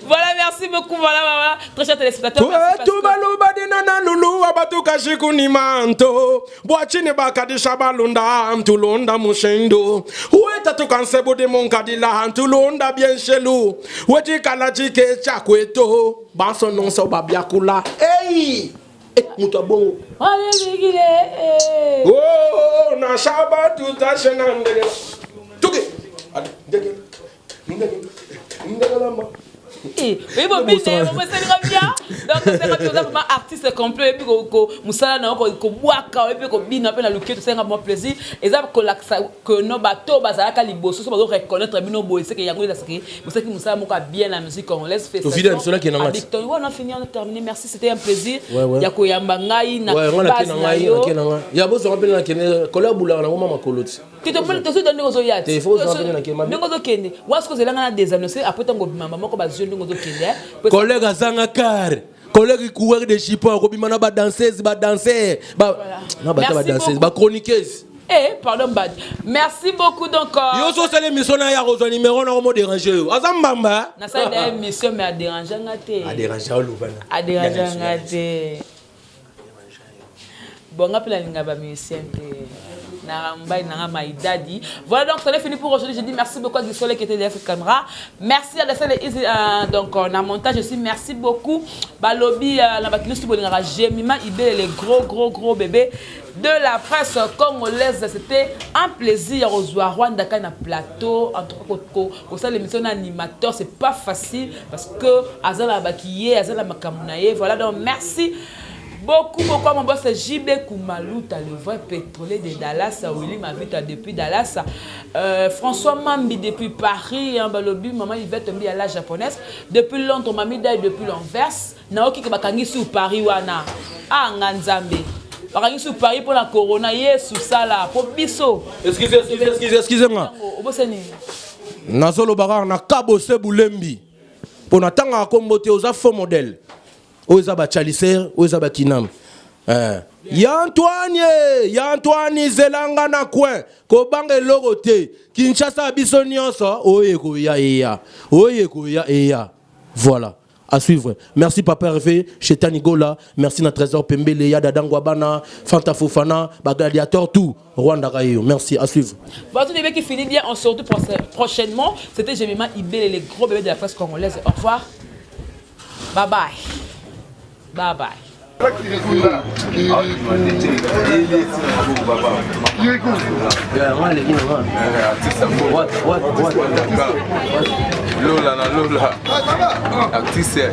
Voilà, merci beaucoup. Voilà, voilà. Très chers téléspectateurs. Tubaluba dinana lulu abatuka shikuni manto. Bwachini bakadisha balunda ntulunda mushindu. Weta tukansebudi munkadila ntulunda bien shelu. Wetikala chike chakweto. Banso nonso babiakula. Hey! Eh, mutu abongo. Allez, Oh, na shaba tutashena ndege. Tuki. Ndege. Ndege. Ndege lamba. Oui, bon, bien, bien. Donc, c'est vraiment artiste complet, et puis, mosala na yo kobwaka oyebi mpe kobina mpe na luketo esalinga mwa plaisir eza kolakisa que no bato bazalaka liboso so bazo reconnaître bino boye seke yango ezaseke bosalaki mosala moko ya bien na musique congolaise. Félicitations. Fini, on a terminé. Merci, c'était un plaisir ya koyamba ngai na base na yo. Ya bozwaka mpe nakende kolia bulaka nango ma makolo ti. Tozoda ndenge ozoya te, ndenge ozokende wasi kozelanga na désannonce après ntango obimamba moko bazwi ndenge ozokende. Collègue azanga car, collègue coureur de jupon akobima na badanseuse, badanser na bata, badanseuse, bachroniqueuse. Eh, pardon, Bad. Merci beaucoup donc. Yo so sala émission na ya kozwa numéro na komo déranger yo. Aza mbamba. Na sala da émission mais a déranger nga te. A déranger oloba na. A déranger nga te. Bon, nga pe nalinga ba musicien te. Na mobali na nga my daddy. Voilà donc ça est fini pour aujourd'hui. Je dis merci beaucoup à Guy qui était derrière cette caméra. Merci à Dassel et Izzy donc na montage aussi merci beaucoup. Balobi na bato nyonso bolingaka Jemima Ibele les gros gros gros bébés de la presse congolaise. C'était un plaisir kozwa Rwanda Kay na plateau. En tout cas kosala émission na animateur c'est pas facile parce que azala baki ye azala makambo na ye. Voilà donc merci beaucoup beaucoup à mon boss JB Koumalouta, le vrai pétrolier de Dallas, Willy Mavita depuis Dallas, François Mambi depuis Paris, hein, Balobi, maman Yvette Mbi à la japonaise, depuis Londres, Mami Dai depuis l'Anvers, Naoki Bakangi sur Paris wana, ah Nganzambe. Bakangi sur Paris pour la corona, yesu sala, pour biso. Excusez, excusez, excusez, excusez-moi. Obosani. Nazolo bara na kabose bulembi. Pour na tanga kombo te oza faux modèle. Oza ba chaliser, oza ba kinam. Ya Antoine, ya Antoine zelanga na coin, kobanga eloko te. Kinshasa biso nyonso, oye koya eya. Oye koya eya. Voilà. À suivre. Merci Papa Hervé, Chetani Gola, merci na Trésor Pembele, Yada Dangwabana, Fanta Fofana, ba Gladiateur, tout. Rwanda Kayo. Merci, à suivre. Bon, tout bébé qui finit bien, on se retrouve prochainement. C'était Jemima Ibele, les gros bébés de la presse congolaise. Au revoir. Bye bye. Bye bye. Lola na Lola. Artiste.